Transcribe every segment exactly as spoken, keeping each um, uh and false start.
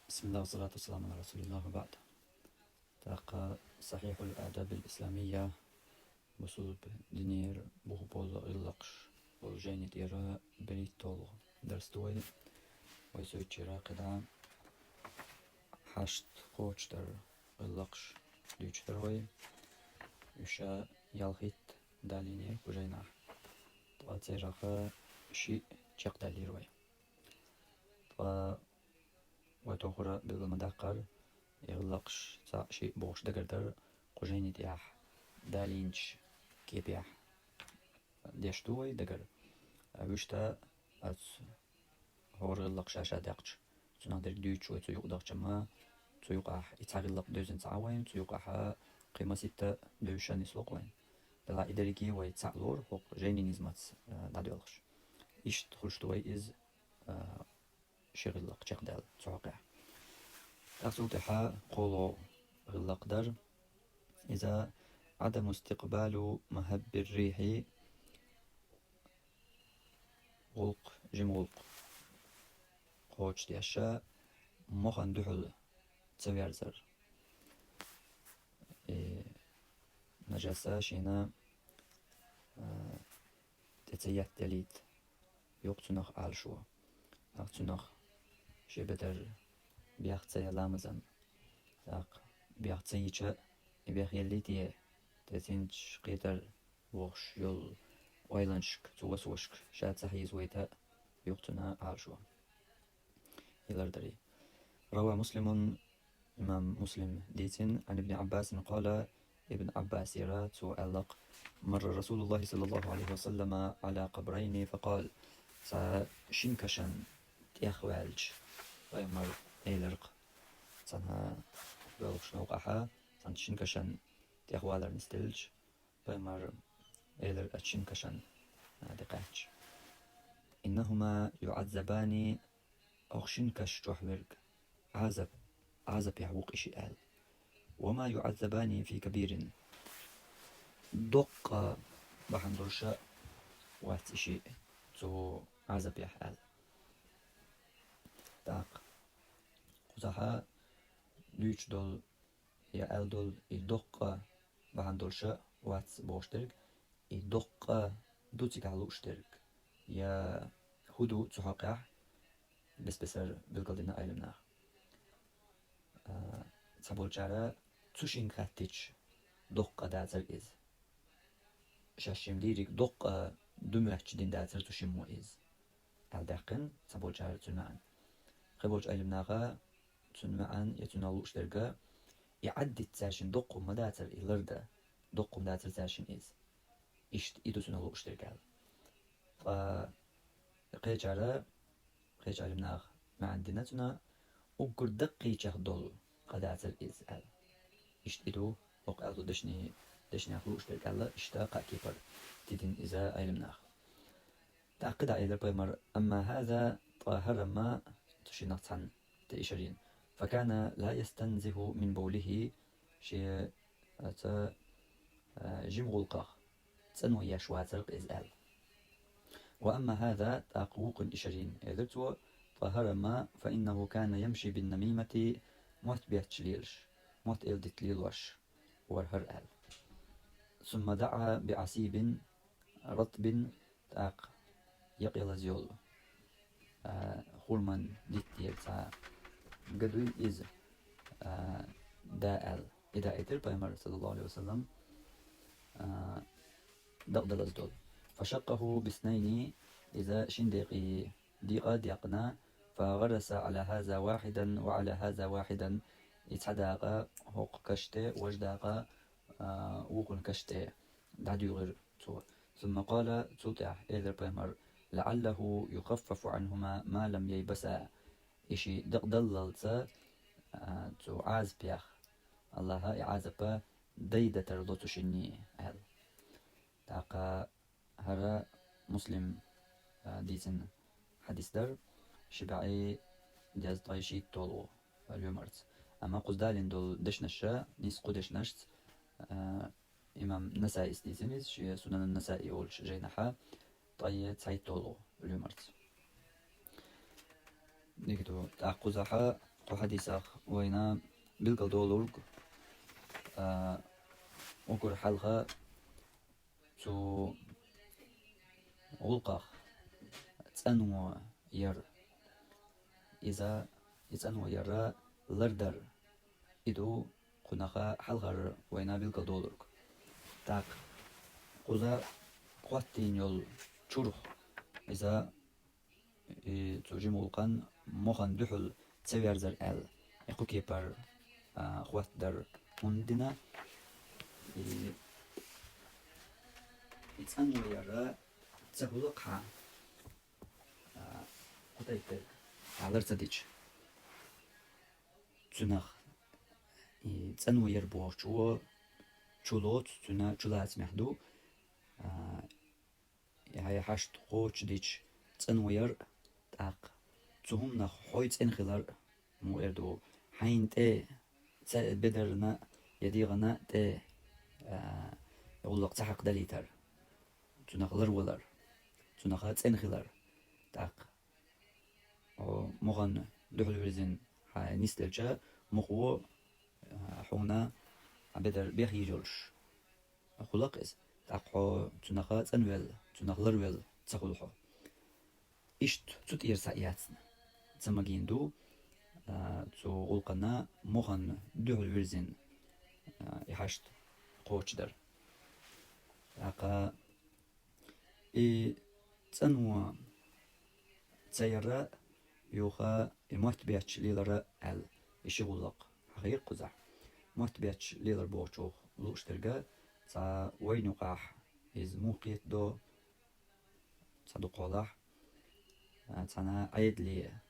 بسم الله والصلاة والسلام على رسول الله وبعد. ТӀаккха صحيح الآداب الإسلامية, бусулба динера бух бола гӀиллакхаш бола жайна тӀера берхӀитталгӀа дарс ду вай. Вай суьйчера кхидӀа хьашт кхочушдар гӀиллакхаш дуьйцуш дар вай. Уьш ялхитта далийнера кху жайнахь. Ткъа царех шиъ чекхдаьллера вай. Ткъа вай тохара билгал ма даккхара, и гӀиллакхаш цхьаъ-шиъ бохуш дагардар кху жайни тӀехь далийнчу кепехь деш ду вай дагара. Вуьшта оцу хӀора гӀиллакх ша-ша даьккхича, цунах дерг дуьйцуш вай цу юкъа дахча ма, цу юкъахь и цхьа гӀиллакх девзина ца Ӏа вайна, цу юкъахь кхин масийтта девзаш нисло-кх вайна. Делахь и дерриге вай цхьаъ лору хӀокху жайнин низамца, а, дӀадоьлхуш. Иштта хуьлуш ду вай иза, а, ши гӀиллакх чекхдаьлла цу хьокъехь. ТӀаккха цул тӀаьхьа кхоалгӀа гӀиллакх дар. Иза عدم استقبال مهب الريح, гӀуллакх, жима гӀуллакх кхочушдеш, мохана дуьхьал ца верзар. И нажаса шена, а, тӀе ца еттаделийта, юкъ цунах Ӏалашо. ТӀаккха цунах шен бедар бех ца ян ламазан. ТӀаккха бех ца йича, и бех еллий те, тӀе цинчу кхетар вохуш йолу ойланашка, цу васвашка ша ца хьийзавайта, юкъ цунах Ӏалашо. И лардарий. روى مسلم, имам Муслима дийцина, عن ابن عباس قال, Ибн Ӏаббасера цо аьлла-кх: مر رسول الله صلى الله عليه وسلم على قبرين فقال, цхьа шина кашан тӀехваьлча, пайхамар элира-кх, цхьана боьлхучу новкъахь, цхьана шина кашан тӀехвалар нисделча, пайхамар элира оцу шина кашан, а, тӀе кхаьчча: إنهما يعذبان, оха шина каш чохь верг Ӏазап, Ӏазапехь ву-кх и шиъ аьлла. وما يعذبان في كبير, доккха бахьана долуш а вац и шиъ цу Ӏазапехь аьлла. ТӀаккха кхузахь дуьйцуш долу я аьлла долу и доккха бахьана долуш а вац бохуш дерг, и доккха ду цигахь лууш дерг, я хӀун ду цу хьокъехь, бес-бесара билгалдина Ӏеламнаха. А, цхьаболчара цу шинга хаьттича, доккха дацара иза. Шаьш шимма дийриг доккха ду моьттуш дина дацара цу шиммо иза, аьлла даьккхина цхьаболчара цуьнан маьӀна. Кхиболчу Ӏеламнаха цуьнан маьӀна я цуьнан лууш дерг, и Ӏаддита цаьршинна доккха хӀума ма дацара и лардан, доккха хӀума дацара цаьршинна иза. Иштта и ду цуьнан лууш дерг аьлла. Ткъа кхечара, кхечу Ӏеламнаха маьӀна дина цуьнан, уггар даккхийчех долу къа дацара иза аьлла. Иштта и ду хӀокху аьлла долу дешнийн, дешнех лууш дерг аьлла, иштта кхаа кепара тидина иза Ӏеламнаха. ТӀаккха кхидӀа элира пайхамар: أما هذا, ткъа хӀара ма, цу шиннах цхьанна тӀе ишар йина, فكان لا يستنزه من بوله, шен, а, цу, а, жима гӀуллакхах цӀано еш вацара-кх иза аьлла. وأما هذا, тӀаккха вукхунна ишар йина элира цо, ткъа хӀара ма, فإنه كان يمشي بالنميمة, мотт бетташ лелаш, мотт эладита лелош вара хӀара аьлла. ثم دعا بعصيب رطب, тӀаккха якъялаза йолу, а, хурман диттера цхьа га дуй иза, а, да аьлла, и даийтира пайхамар, саллаллаху Ӏалайхи ва саллам, а, дакъадалаза долу. فشقه باثنين, иза шина декъе декъа а декъна, فغرس على هذا واحدا وعلى هذا واحدا, и цхьа дакъа хӀокху каш тӀе, важа дакъа, а, вукхунна каш тӀе дӀадуьйгӀира цо. ثم قال, цул тӀаьхьа элира пайхамар: لعله يخفف عنهما ما لم ييبسا. И шиъ дакъадаллалца, а, цу Ӏазапех АллахӀа и Ӏазап дайдатар ло цу шинна аьлла. ТӀаккха хӀара Муслим, а, дийцина хьадис дара, ши бӀе дезткъе шийтталгӀа лоьмарца. Амма кхуза далийна долу дешнаш, нийса кху дешнашца, а, имам Насаис дийцина иза, шен Сунан Насаи олучу жайнахьа, ткъе цхьайтталгӀа лоьмарца. Дика ду, тӀаккха кхузахьа Кху хьадисах вайна билгал долург, а, угар хьалха цу гӀулакхах цӀано яр. Иза, и цӀано яра лардар. И ду кхунах хьалхара вайна билгал долург. ТӀаккха кхуза хӀоттийна йола чурх, иза, и, цу жима гӀулакхан мохана духьал ца верзар аьлла, и кху кепара, а, хӀоттадар. ХӀунда дина, и, и цӀано яра ца хулакха, а, кху тайпа дерг хьалар ца дича. Цунах, и, цӀано яр бохучо чулоцу, цуьнан чулацамехь ду, а, хьай хьашт кхочушдича цӀано яр, тӀаккха цу хӀуманах хьой цӀена хилар, муха эр ду, хьайна тӀе ца бедарна я дегӀана тӀе, а, гӀуллакх ца хьакхадалийтар, цунах ларвалар, цунах цӀена хилар. ТӀаккха хьо мохана дуьхьал вирзина хьай нисделча, мохо, а, хьуна а бедар бех йийр йолуш хулакх иза. ТӀаккха хьо цунах цӀанвелла, цунах ларвелла ца хуьлу хьо. Иштта цу тӀера схьаэцна ца магийна ду, а, цу гӀуллакхана мохана дуьхьал вирзина, а, и хьашт кхочушдар. ТӀаккха и цӀано ца яра, юха и мотт бетташ лелара аьлла, и ши гӀуллакх хьахийра кхузахь. Мотт бетташ лелар бохучух лууш дерг, цхьа вайна юкъахь иза муха кхетадо, цхьа дукхахьолахь, а, цхьана Ӏедале,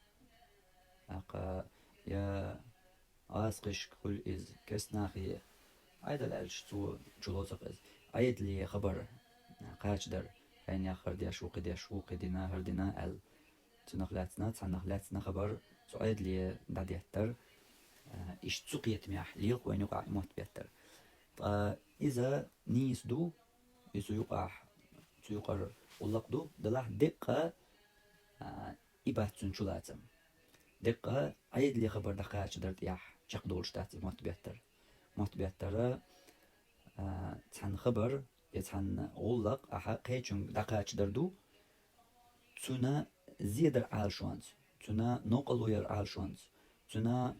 тӀаккха я гӀазкхашка хуьлу иза, керстанахе, Ӏедал аьлча цо чулоцу-кх иза. Ӏедале хабар кхачадар, хьенех хӀара деш, вукхе деш, вукхе дина, хӀара дина аьлла. Цунах лаьцна, цхьаннах лаьцна хабар цу Ӏедале дӀадеттар, а, иштта цу кхетамехь лела-кх вайна юкъахь и мотт беттар. Ткъа иза нийса ду, и цу юкъахь, цу юкъара гӀуллакх ду, делахь деккъа, а, и бац цуьнан чулацам. Деккъа Ӏедале хабар дӀакхачадар тӀехь чекхдолуш дац и мотт беттар. Мотт беттара, а, цхьана хабар я цхьана гӀуллакх ахьа кхечуьнга дӀакхачадар ду, цуьнан зедар Ӏалашонца, цуьнан новкъарло яр Ӏалашонца, цуьнан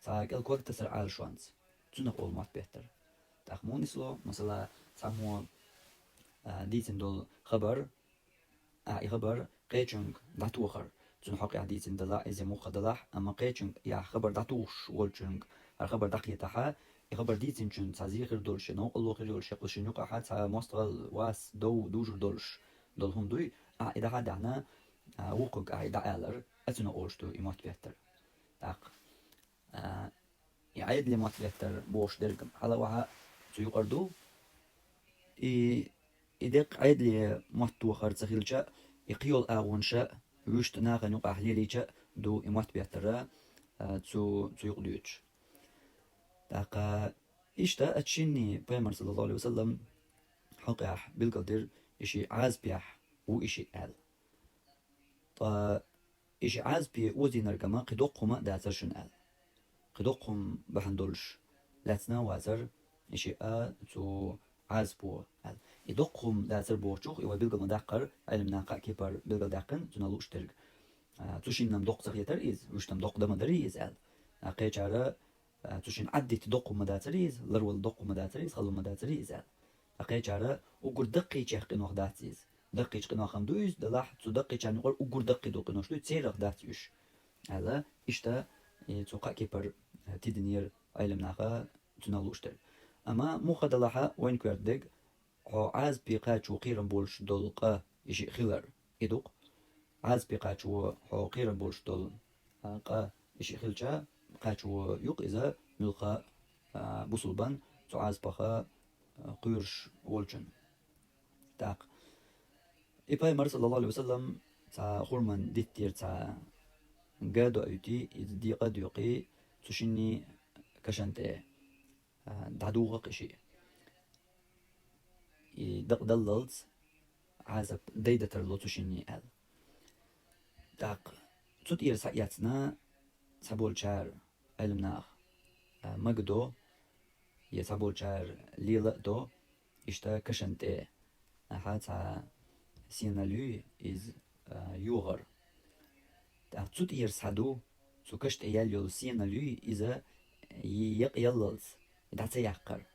цхьа кӀел ког тасар Ӏалашонца, цунах олу мотт беттар. ТӀаккха муха нисло, масала, цхьаммо, а, дийцина долу хабар, а, и хабар кхечуьнга дӀатохар, цуьнан хьокъехь дийцина далахь, иза муха далахь, амма кхечуьнга и ахь хабар дӀатухуш волчуьнга хӀара хабар дӀакхетахь, и хабар дийцинчуьнан цхьа зе хир долуш, я новкъарло хир йолуш, я кху шина юкъахь цхьа мостагӀалла, вас, дов дужур долуш долу хӀума дуй, а, и дахьа а даьхна, а, вукхунга ахь и дӀаалар, а, цунах олуш ду и мотт беттар. ТӀаккха, а, и Ӏедале мотт беттар бохуш дерг хьала вахьа цу юкъара ду. И, и деккъа Ӏедале мотт тохар ца хилча, и кхийолу агӀонаш вуьшта нахана юкъахь лелийча ду и мотт беттара, а, цу, цу юкъа дуьйцуш. ТӀаккха иштта ацу шинна Пайхамар, саллаллаху Ӏалайхи ва саллам, хьокъехь билгалдира, и шиъ Ӏазапехь ву и шиъ аьлла. Ткъа и шиъ Ӏазапе озийнарг ма кхин доккха хӀума а дацара шуна аьлла. Кхин доккха хӀума бахьана долуш лаьцна а вацара и шиъ а цу Ӏазапо аьлла. И доккха хӀума дацара бохучух, и вай билгал ма-даккхара, Ӏеламнаха кхаа кепара билгалдаьккхина, цунах лууш дерг. А, цу шинна-м доккха ца хетара иза, вуьшта-м доккха дан ма дарий иза аьлла. А, кхечара, а, цу шинна Ӏаддитта доккха хӀума дацара иза, ларвала доккха хӀума дацара иза, хала хӀума дацара иза аьлла. Ткъа кхечара уггар даккхийчех къинох дац иза. Даккхийчу къинох-м ду иза, делахь цу даккхийчарна юкъара уггар даккхий долу къинош дуй, церах дац уьш, аьлла, иштта, и цу кхаа кепара, э, тидинера Ӏеламнаха цунах лууш дерг. Амма муха далахь а вайна коьрта дерг, хьо Ӏазапе кхачо кхерам болуш долу къа и шиъ хилар, и ду-кх. Ӏазапе кхачо хьо кхерам болуш долу, а, къа и шиъ хилча, кхачо ю-кх иза муьлхха а, бусулбан цу Ӏазапах, а, кхоьруш волчун. ТӀаккха и Пайхамар, саллаллаху Ӏалайхи ва саллам, цхьа хурман диттера цхьа га доуьйтий, иза декъа а доькъий, цу шинна кашан тӀе, а, дӀадугӀу-кх и шиъ. И дакъадаллалц Ӏазап дайда тарло цу шинна аьлла. ТӀаккха цу тӀера схьаэцна, цхьаболчар Ӏилманах, а, магадо, я цхьаболчар лела а до, иштта кашан тӀе, аха, цхьа сенал юй из, а, йогӀар. ТӀаккха цу тӀера схьаду, цу каш тӀе яьлла йола сенал юй, иза е-, екъ яллалц, дӀа ца яккхар.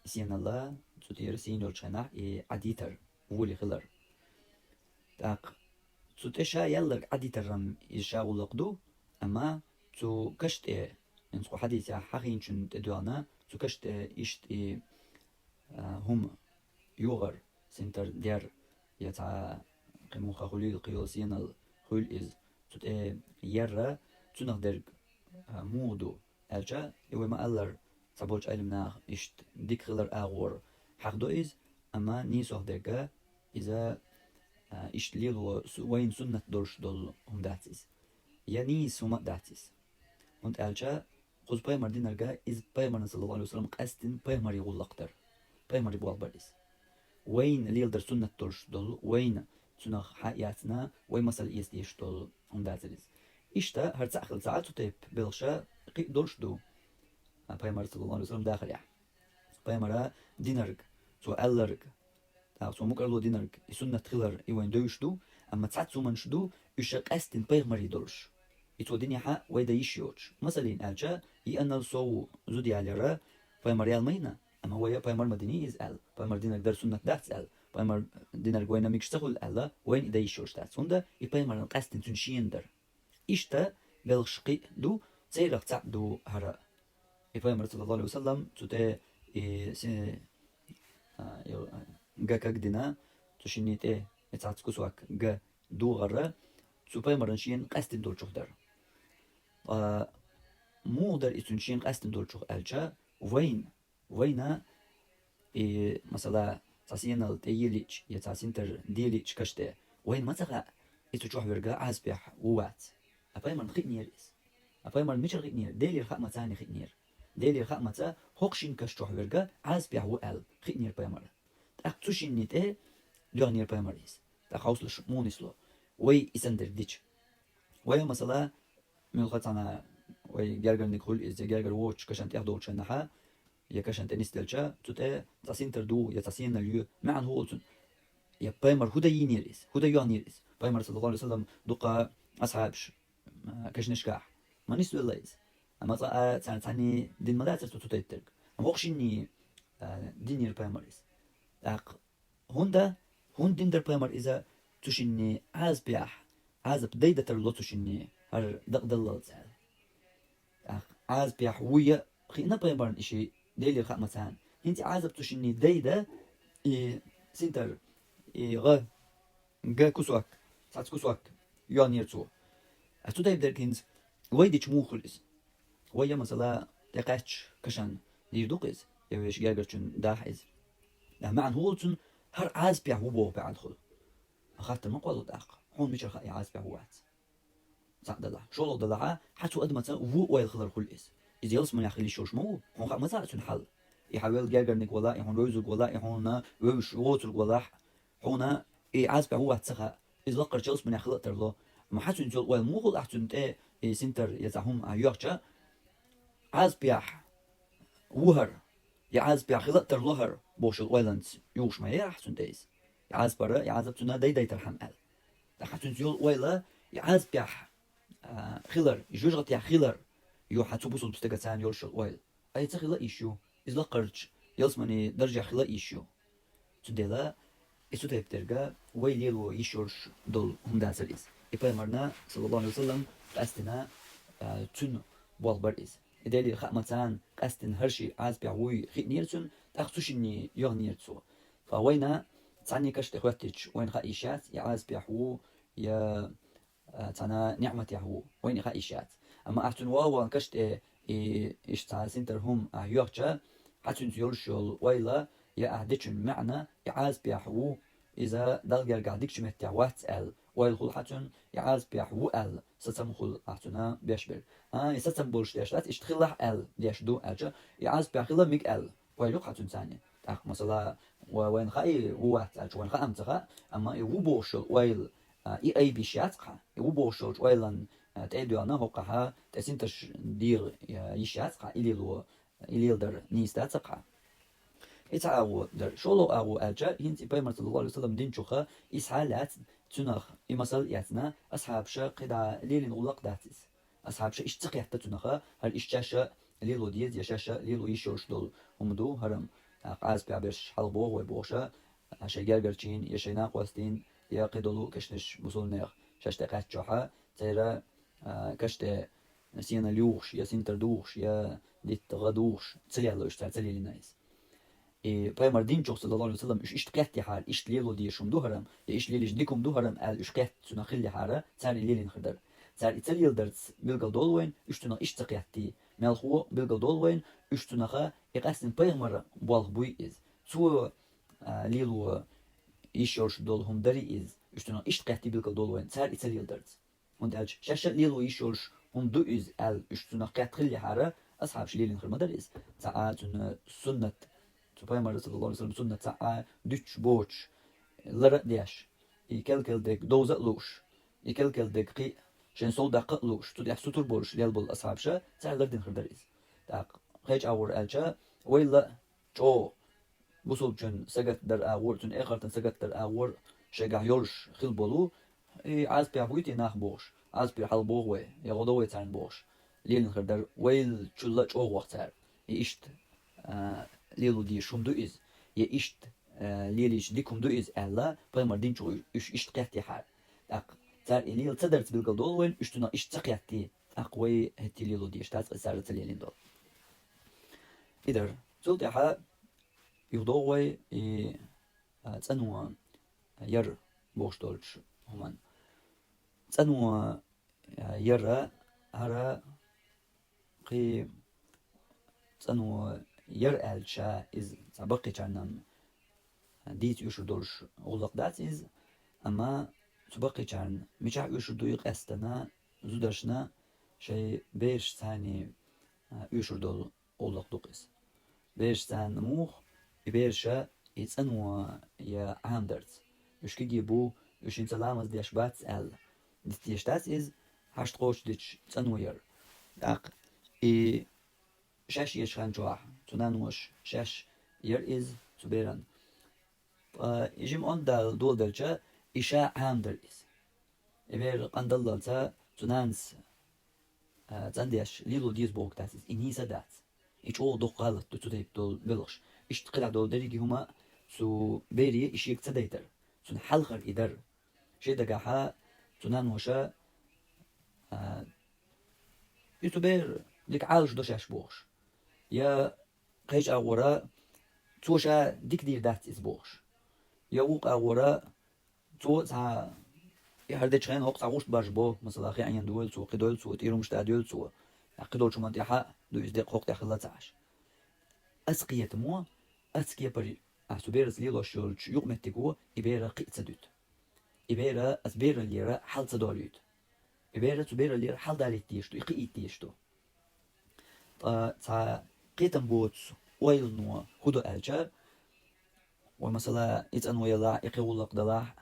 Сенал цу тӀера сен йолчу хенахь и Ӏадитар, воли хилар. ТӀаккха цу тӀе ша яьлларг Ӏадитаран иза ша гӀуллакх ду, амма цу каш тӀе, хӀинца кху хьадисехь хьахийначун тӀедоьгӀна, цу каш тӀе иштта и, а, хӀума йогӀар, синтар дер, я цхьа кхин муха хуьлийла кхин йолу сенал хуьлу иза, цу тӀе ерра, цунах дерг, а, муха ду аьлча, и вай ма-аллара, цхьаболчу Ӏилманах иштта дика хилар агӀор хьахдо иза, амма нийсох дерг иза, а, иштта лело су-, вайна суннат долуш долу хӀума дац иза. Я нийса хӀума а дац иза. ХӀунда аьлча кхуза пайхамар динарг иза пайхамарна, саллаллаху Ӏалайхи ва саллам, къаьстина пайхамаре гӀуллакх дара. Пайхамаре болх бара иза. Вайна леладар суннат долуш долу, вайна цунах хьа а яцна, вай масал эца дезаш долу хӀума дацара иза. Иштта, хӀара цхьаъ хилла ца Ӏа цу тайпа белхаша кхин а долуш ду, а, пайхамар, саллаллаху Ӏалайхи ва саллам, дахарехь. Пайхамара динарг, цо аьлларг, тӀаккха цо мукӀарло динарг, и суннат хилар, и вайн девзаш ду, амма цхьацца хӀуманаш ду, уьш ша къаьстина пайхамаре долуш. И цо динехьа вай дан йиш йоцуш. Масалин аьлча, и аннал сов зуда ялара пайхамар ял майна, амма вай пайхамар ма дини иза аьлла, пайхамар динарг дар суннат дац аьлла, пайхамар динарг вайна мегаш ца хуьлу аьлла, вайна и дан йиш йолуш дац. ХӀунда и пайхамаран къаьстина цуьнан шена дара. Иштта белхаш кхин а ду, церах цхьаъ ду хӀара. И пайхамар, саллаллаху Ӏалайхи ва саллам, цу тӀе и се-, а, йо-, а, га кагдина, цу шинна тӀе и цхьацца кусок га догӀара, цу пайхамаран шена къаьстина долчух дара. Ткъа муха дара и цуьнан шена къаьстина долчух аьлча, вайна, вайна, и, масала, цхьа сенал тӀе елийча, я цхьа синтар делийча каш тӀе, вайна ма ца хаьа, и цу чохь верг Ӏазапехь ву вац. А пайхамарна хиънера иза. А пайхамарна мичара хиънера? Делера хаамца хиънера. Делера хаамца хӀокху шина каш чохь верг Ӏазапехь ву аьлла хиънера пайхамарна. ТӀаккха цу шинна тӀе доьгӀнера пайхамар иза. ТӀаккха хьовсалаш муха нисло? Вай и санна дерг дича. Вай, масала, муьлхха цхьана вай гергарниг хуьлу иза, я гергара воцучу кашан тӀехь долчу хенахьа, я кашан тӀе нисделча, цу тӀе цхьа синтар ду, я цхьа сенал ю, маьӀна хӀун волу цуьнан? Я пайхамар хӀун дан йийнера иза? ХӀун дан йоьгӀнера иза? Пайхамар, саллаллаху Ӏалайхи ва саллам, дуккха асхьабаш, а, кашнашкахь ма нисвелла иза. Амма цкъа а царна цхьанний дина ма дацара цо цу тайпа дерг. Амма хӀокху шинний, а, динера пайхамар иза. ТӀаккха хӀунда, хӀунда дина дара пайхамар иза цу шинний Ӏазапехь, Ӏазап дайдан тарло цу шинний, хӀара дакъадаллалц аьлла. ТӀаккха Ӏазапехь ву я хиъна пайхамарна и шиъ, Делера хаамца. ХӀинца и Ӏазап цу шинний дайда, и синтар, и гӀа, га кусок, цхьацца кусок йоьгӀнера цо. А цу тайпа дерг хӀинца вай дича муха хуьлу иза? Вай я, масала, тӀекхаьчча кашан дийр ду-кх иза, я вешан гергарчун дахь иза. Ткъа маьӀна хӀун волу цуьнан, хӀара Ӏазапехь ву боху баьӀалхула? Хаттар ма кхолла тӀаккха, хьуна мичара хаьа и Ӏазапехь ву вац? Цхьаъ далахь. ШолгӀа далахьа, хьан цу адамаца ву ойла хилар хуьлу иза. Иза ялсаманехь хила йиш йолуш ма ву, хьуна хаа ма ца а цуьнан хьал. И хьан велла гергарниг вала, и хьуна вевзарг вала, и хьуна вевзаш воцург валахь, хьуна и Ӏазапехь ву вац ца хаьа. Иза лаккхарчу ялсаманехь хила а тарло. Амма хьан цуьнан цул ойла муха хуьлу ахь цуьнан тӀе, и синтар я цхьа хӀума а йоьхча, Ӏазапехь ву хӀара, я Ӏазапехь хила а тарло хӀара бохуш йолу ойланца юхуш ма яра ахь цуьнан тӀе иза. И Ӏазапара, и Ӏазап цуьнан дайдайтархьама аьлла. ТӀаккха хьан цуьнан цул ойла и Ӏазапехь, а, хилар, и жоьжахатехь хилар ю хьан цу бусулба стага царна йолуш йолу ойла. Ай ца хила а йиш ю, иза лаккхарчу ялсаманийн даржехь хила а йиш ю. Цундела и цу тайпа дерг вай лело йиш йолуш долу хӀума дацара иза. И пайхамарна, саллаллаху Ӏалайхи ва саллам, къаьстина, а, цуьнан болх бара иза. И Делера хаамца къаьстина хӀара шиъ Ӏазапехь вуй хиънера цуьнан, тӀаккха цу шинний йоьгӀнера цо. Ткъа вайна цхьанний каш тӀе хӀоьттича, вайна хаа йиш яц, и Ӏазапехь ву, я а, цхьана ниӀматехь ву, вайна и хаа йиш яц. Амма ахь цуьнан ван-ван каш тӀе и, иштта цхьа синтар хӀума ахь йоьхча, хьан цуьнца йолуш йолу ойла, я ахь дечун маьӀна, и Ӏазапехь ву, иза Далла гергахь дикачу меттехь вац аьлла, ойла хуьлу хьан цуьнан, и Ӏазапехь ву аьлла, сацам хуьлу ахь цуьнан беш берг. А, и сацам болуш деш дац, иштта хилахь аьлла деш ду аьлча, и Ӏазапехь хила мега аьлла, ойла ю-кх хьан цуьнан царна. ТӀаккха, масала, ва-, вайна хаьий, ву вац аьлча, вайна хаам ца хаьа, амма и ву бохуш йолу ойла, а, и айба йиш яц-кх хьан. И ву бохуш йолчу ойлан, тӀе а доьгӀна хӀокхахьа, тӀе синтарш дегӀа йиш яц-кх, и лело, и леладар нийса дац-кх. И цхьа агӀо дар. ШоллагӀа агӀо аьлча, хӀинца и пайхамар, саллаллаху Ӏалайхи ва саллам, динчуха из хьал яц, цунах и масал эцна, асхьабаша кхидӀа лелийна гӀуллакх дац из. Асхьабаша иштта ца кхетта цунах, хӀара иштта шаьш лело деза, е шаьш лело йиш йолуш долу хӀума ду хӀара-м, тӀаккха Ӏазапехь берш хьалха богӀу вай бохуш, шайн гергарчийн, е шайн накъостийн, е кхидолу кешнаш бусулба нехан шаьш тӀекхаьччохь, церан, а, каш тӀе сенал юхуш, я синтар духуш, я дитта гӀа духуш, ца лелла уьш, цара ца лелийна иза. И пайхамар динчух, саллаллаху Ӏалайхи ва саллам, уьш иштта кхеттехьара, иштта лело дезаш хӀума ду хӀара-м, я иштта лелийча дика хӀума ду хӀара-м аьлла уьш кхетта цунах хиллехьара, цара и лелийна хир дара. Цара и ца леладарца билгал долу вайна, уьш цунах иштта ца кхеттий, мелхо а билгал долу вайна, уьш цунах и къаьстина пайхамаран болх буй иза. Цо, а, лело йиш йолуш долу хӀума дарий иза, уьш цунах иштта кхеттий билгал долу вайна, цара и ца леладарца. ХӀунда аьлча шаьш а лело йиш йолуш хӀума ду иза аьлла, уьш цунах кхетта хиллехьара, асхьабаша лелийна хир ма дара иза. Цхьа а цуьнан суннат, цу пайхамаран, саллаллаху Ӏалайхи ва саллам, суннат цхьа а дуьтуш боцуш, лар а деш, и кел-кел дерг довза а лууш, и кел-кел дерг кхин а шайн сов даккха а лууш, цу тӀехь сутур болуш лелла болу асхьабаша, цара лардина хир дара иза. ТӀаккха кхечу агӀор аьлча, вайл а чӀогӀа бусулбачун сагатдар агӀор, цуьнан эхартан сагатдар агӀор шайгахь йолуш хила болу, и Ӏазапехь буй те нах бохуш, Ӏазапера хьалабогӀу вай, я гӀо до вай царна бохуш, лелийна хир дара, вайлачул а чӀогӀа вахара цара. И иштта, а, лело дезаш хӀума ду иза, я иштта, а, лелийча дика хӀума ду иза аьлла, пайхамар динчух уьш иштта кхеттехьара. ТӀаккха цара и лела ца дарца билгал долу вайна, уьш цунах иштта ца кхеттий, тӀаккха вай хӀетте лело дезаш дац, иза цара ца лелийна долу. И дара. Цул тӀаьхьа юхадогӀу вай и, а, цӀано яр бохуш долчу хӀуманна. ЦӀано, а, яр, хӀара кхин цӀано яр аьлча, иза цхьа баккхийчарна дийца оьшур долуш гӀуллакх дац иза, амма цу баккхийчарна мичахь оьшур ду и къаьстина, зударшна шайн берашца, а, оьшур долу гӀуллакх ду-кх иза. Берашца муха, и бераша и цӀано я Ӏамадарца. Уьш кегий бу, уьш хӀинца ламаз деш бац аьлла, дита дезаш дац иза, хьашт кхочушдича цӀано яр. ТӀаккха и шаьш ечу хан чохь, цу наноша шаьш яр иза цу беран. Ткъа и жима онда доладелча, и ша Ӏамадар иза. И бер къандаллалца цу нанас, а, цӀандеш лело деза бохург дац иза, и нийса а дац. И чӀогӀа доккха гӀалат ду цу тайпа долу белхаш. Иштта кхидӀа долу дерриге хӀума цу бере и шега ца дайтар. Цунна хьалхара и дара. Шен дагахьа цу наноша, а, и цу бер дика Ӏалашдо шаьш бохуш. Я кхечу агӀора цо ша дика дийр дац иза бохуш. Я вукху агӀора цо цхьа, и хӀара дечу хенахь хӀокху цхьа гӀуш баржабо, масала, хи Ӏен дойла цо, кхидойла цо, тӀера хӀумаш дадойла цо. Кхидолчу хӀуманна тӀехь а ду иза декъа, хӀокху тӀехь хилла ца Ӏаш. Аса кхетамо, аса кепара, ахь цу бераца лелош йолчу юкъаметтиго и бера кхин а ца дуьту. И бера аса бераллера хьал ца долуьйту. И бера цу бераллера хьал далийта дезаш ду, и кхиийта дезаш ду. Ткъа цхьа кхетам боцу ойлано хӀун до аьлча, вай, масала, и цӀано ялахь, и кхин гӀуллакх далахь,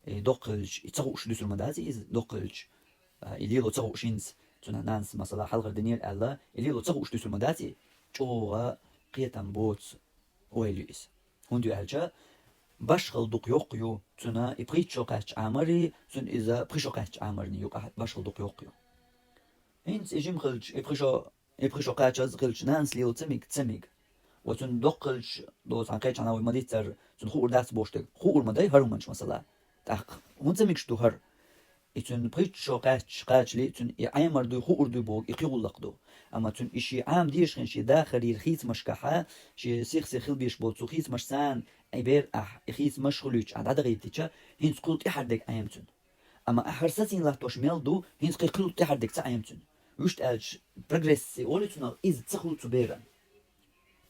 и доккха хилча, и ца хууш дуьсур ма дац иза, доккха хилча, а, и лело ца хууш хӀинца, цуьнан нанас, масала, хьалхара динера аьлла, и лело ца хууш дуьсур ма дац и, чӀогӀа кхетам боцу ойла ю иза. ХӀунда ю аьлча, башхалла дукха йоккха ю цуьнан и пхийтта шо кхаьчча Ӏамарий, цуьнан иза пхи шо кхаьчча Ӏамарний юкъахь башхалла дукха йоккха ю. ХӀинца и жима хилча, и пхи шо, и пхи шо кхачаза хилча, нанас лело ца мега, ца мега. Ва цуьнан доккха хилча, доцу хьан кхечахьана вай ма-дийццара, цунна хуур дац бохуш дерг, хуур ма дай хӀара хӀуманаш, масала. ТӀаккха хӀунда ца мегаш ду хӀара? И цуьнан пхийтта шо кхаьчча, кхачале, цуьнан и Ӏамар дуй, хуур дуй боху, и кхин гӀуллакх ду. Амма цуьнан и шен Ӏама дезаш хилла шен дахарера хийцамашкахьа, шен сих-сиха хила безаш болу цу хийцамашца и бер ахь, и хийцамаш хуьлуьйтуш ахь дӀадахийтича, хӀинца кхул тӀаьхьара дерг Ӏема цуьнан. Амма ахь хӀара сацийна латтош мел ду, хӀинца кхин кхул тӀаьхьара дерг ца Ӏема цуьнан. Вуьшта аьлча, прогресс олу цунах, иза ца хуьлу цу беран.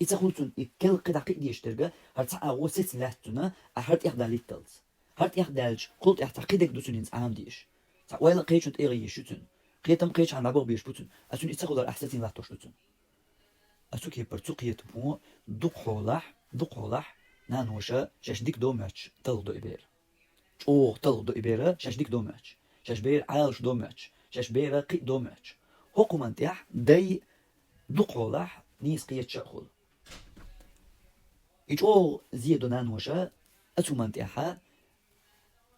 И ца хуьлу цуьнан, и кел кхидӀа кхиа дезаш дерг, хӀара цхьа агӀо сецна лаьтта цуьнан, ахь хӀара тӀех далитталц. ХӀара тӀех даьлча, кхул тӀаьхьа цхьа кхин дерг ду цуьнан хӀинца Ӏама дезаш. Цхьа ойла кхечун тӀе а езаш ю цуьнан. Кхетам кхечахьана дӀабаха безаш бу цуьнан. Аса цуьнан и ца хуьлар ахь сацийна латтош ду цуьнан. Аса цу кепара, цу кхетамо дукха хьолахь, дукха хьолахь, наноша шаьш дика до моьттуш талхадо и бер. ЧӀогӀа талхадо и бер, шаьш дика до моьттуш. Шаьш бер Ӏалашдо моьттуш. шаьш бера кхиъ до моьттуш. ХӀокхуман тӀехь дай дукха хьолахь нийса кхеташ а хуьлу. И чӀогӀа зе до наноша, оцуман тӀехьа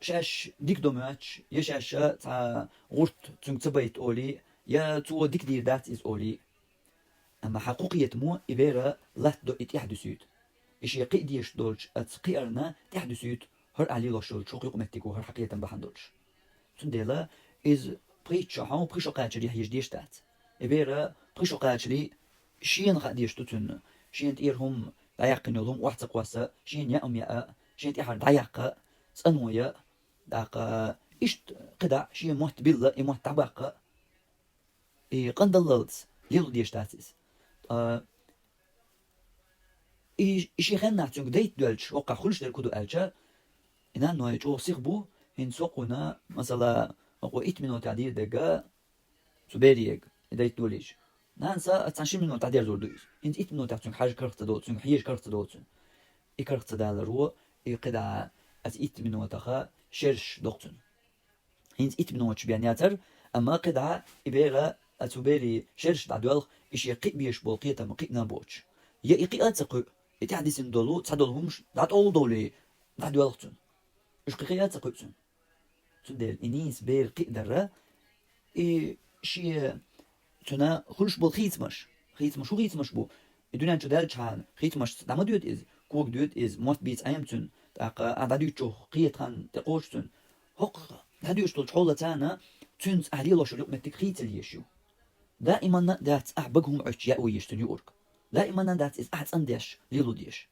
шаьш дика до моьттуш, я шаьш цхьа гӀурт цуьнга ца байта олий, я цо дика дийр дац иза олий. Амма хьан кху кхетамо и бера латта до и тӀаьхьа дуьсуьйту. И шен кхиъ дезаш долчу аца кхиарна тӀаьхьа дуьсуьйту, хӀара ахь лелош йолчу хӀокху юкъаметтиго хӀара хьан кхетам бахьана долуш. Цундела иза пхийтта шо хьо пхи шо кхачарехь еза дезаш дац. И бера пхи шо кхачарий шена хаа дезаш ду цуьнан, шена тӀера хӀума дӀаяьккхина йолу хӀума охьа ца кхосса, шена яа хӀума яа, шена тӀаьхьара дӀаяккха, цӀано яа, тӀаккха иштта кхидӀа шен мотт билла, и мотт дӀабаккха. И къандаллалц лело дезаш дац иза. Ткъа и, и шен хеннахь цуьнга дайта доьлча, хӀокхахь хуьлуш дерг хӀун ду аьлча, и нанной чӀогӀа сиха бу, хӀинца хӀокхуна, масала, хӀокху итт минотехь дийр дерг цу берега, и дайта долийча. Нанас а цхьана ши минот дӀадерзор ду иза. ХӀинца итт минотехь цуьнга хьажа карах ца долу, цуьнга хьежа карах ца долу цуьнан. И карах ца даларо, и кхидӀа аса итт минотаха шераш доккху цуьнан. ХӀинца итт миноташ бен яцара, амма кхидӀа и бера, а цу берийн шераш дӀадоьлху, и шен кхиъ безаш болу кхетам кхиъна а боцуш. Я и кхиъ а ца кхуьу, и тӀаьхьа дисина долу, цхьадолу хӀумаш дӀатӀовла довлий, дӀадоьлху цуьнан. Уьш кхин кхиъ а ца кхуьу цуьнан. Цундела и нийса бер кхиъ дара, и шен цуьнан хуьлуш болу хийцамаш. Хийцамаш хӀун хийцамаш бу? И дуьнен чу даьллачхьана хийцамашца дӀа ма доьду иза, кога доьду иза, мотт бийца Ӏема цуьнан, тӀаккха ахь дӀадуьйцучух кхета хан тӀекхочу цуьнан. ХӀокху дӀадуьйцуш долчу хьолаца цуьнца ахь лелош йолу юкъаметтиг хийцалла езаш ю. Даиманна а дац ахь бага хӀума Ӏуьттуш яа езаш цуьнан юург. Даиманна а дац иза ахь цӀандеш лело дезаш.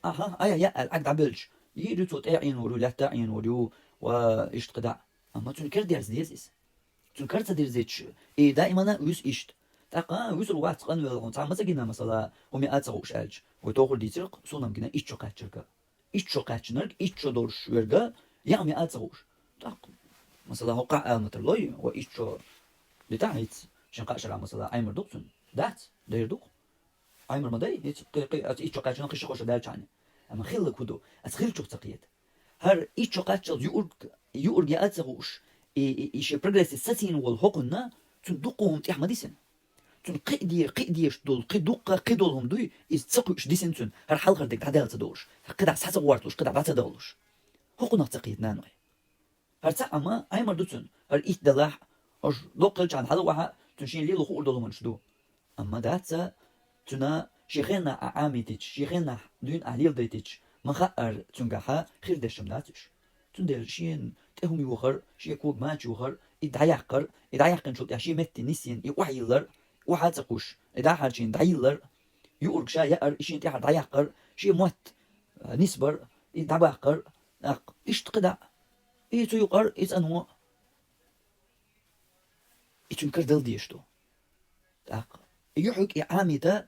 Аха, ай, яа аьлла, Ӏаг дӀабевлча, йийр ю цо тӀе а Ӏенор ю, лаьтта а Ӏенор ю, ва иштта кхидӀа. Амма цуьнан кера дерза деза иза. Цуьнан кара ца дирзича, и даимана а вуьсу иштта. ТӀаккха а вуьсур вац къанвелла хьуна, цхьа ма ца гина, масала, хӀума яа ца хууш аьлча, вай тохар дийцира-кх, суна-м гина итт шо кхаьчнарг а. Итт шо кхаьчнарг, итт шо долуш верг а, яа хӀума яа ца хууш. ТӀаккха, масала, хӀокхахь ала ма тарлой, ва итт шо дитахь хӀинца, шен кхаа шарахь, масала, Ӏемар ду-кх цуьнан? Дац, дайр ду-кх. Ӏемар ма дай, хӀинца кхи-, кхи-, аса итт шо кхаьчна кхин ши-кхо шо даьлчхьана. Амма хилла хӀун ду? Аса хиллачух ца кхета. ХӀара итт шо кхаччалц юург, юург яа ца хууш, и, и, и шен прогрессе сацийна волу хӀокхунна, цуьнан дуккха хӀума тӀехь ма дисина. Цуьнан кхиъ де-, кхиъ дезаш долу, кхин дуккха, кхин долу хӀума дуй, иза ца кхуьуш дисина цуьнан, хӀара хьалхара дерг дӀадаьлла ца долуш, кхидӀа схьа ца гӀорталуш, кхидӀа дӀа ца далуш. ХӀокхунах ца кхета наной. ХӀара цхьаъ ма Ӏемар ду цуьнан, хӀара итт далахь, хӀорш доккха хилчхьана хьала а вахьа, цуьнан шена лело хуур долу хӀуманаш ду. Амма дац а, цуьнан шен хенахь ахь Ӏамийтича, шен хенахь дуьйна ахь леладайтича, ма хаъара цуьнгахьа хир деш-м дац уьш. Цундела шена тӀе хӀума йохар, шен кога мача йохар, и дӀаяккхар, и дӀаяьккхинчул тӀаьхьа шен метте нисйина, и охьайиллар, охьа а ца кхуьуш, и дӀахьарчийна дӀайиллар, юург ша яар, и шена тӀаьхьа дӀаяккхар, шен мотт, а, нисбар, и дӀабаккхар, тӀаккха иштта кхидӀа, и цу юкъара, и цӀано, и цуьнан кара дала дезаш ду. ТӀаккха и юьхьиг и Ӏамийта,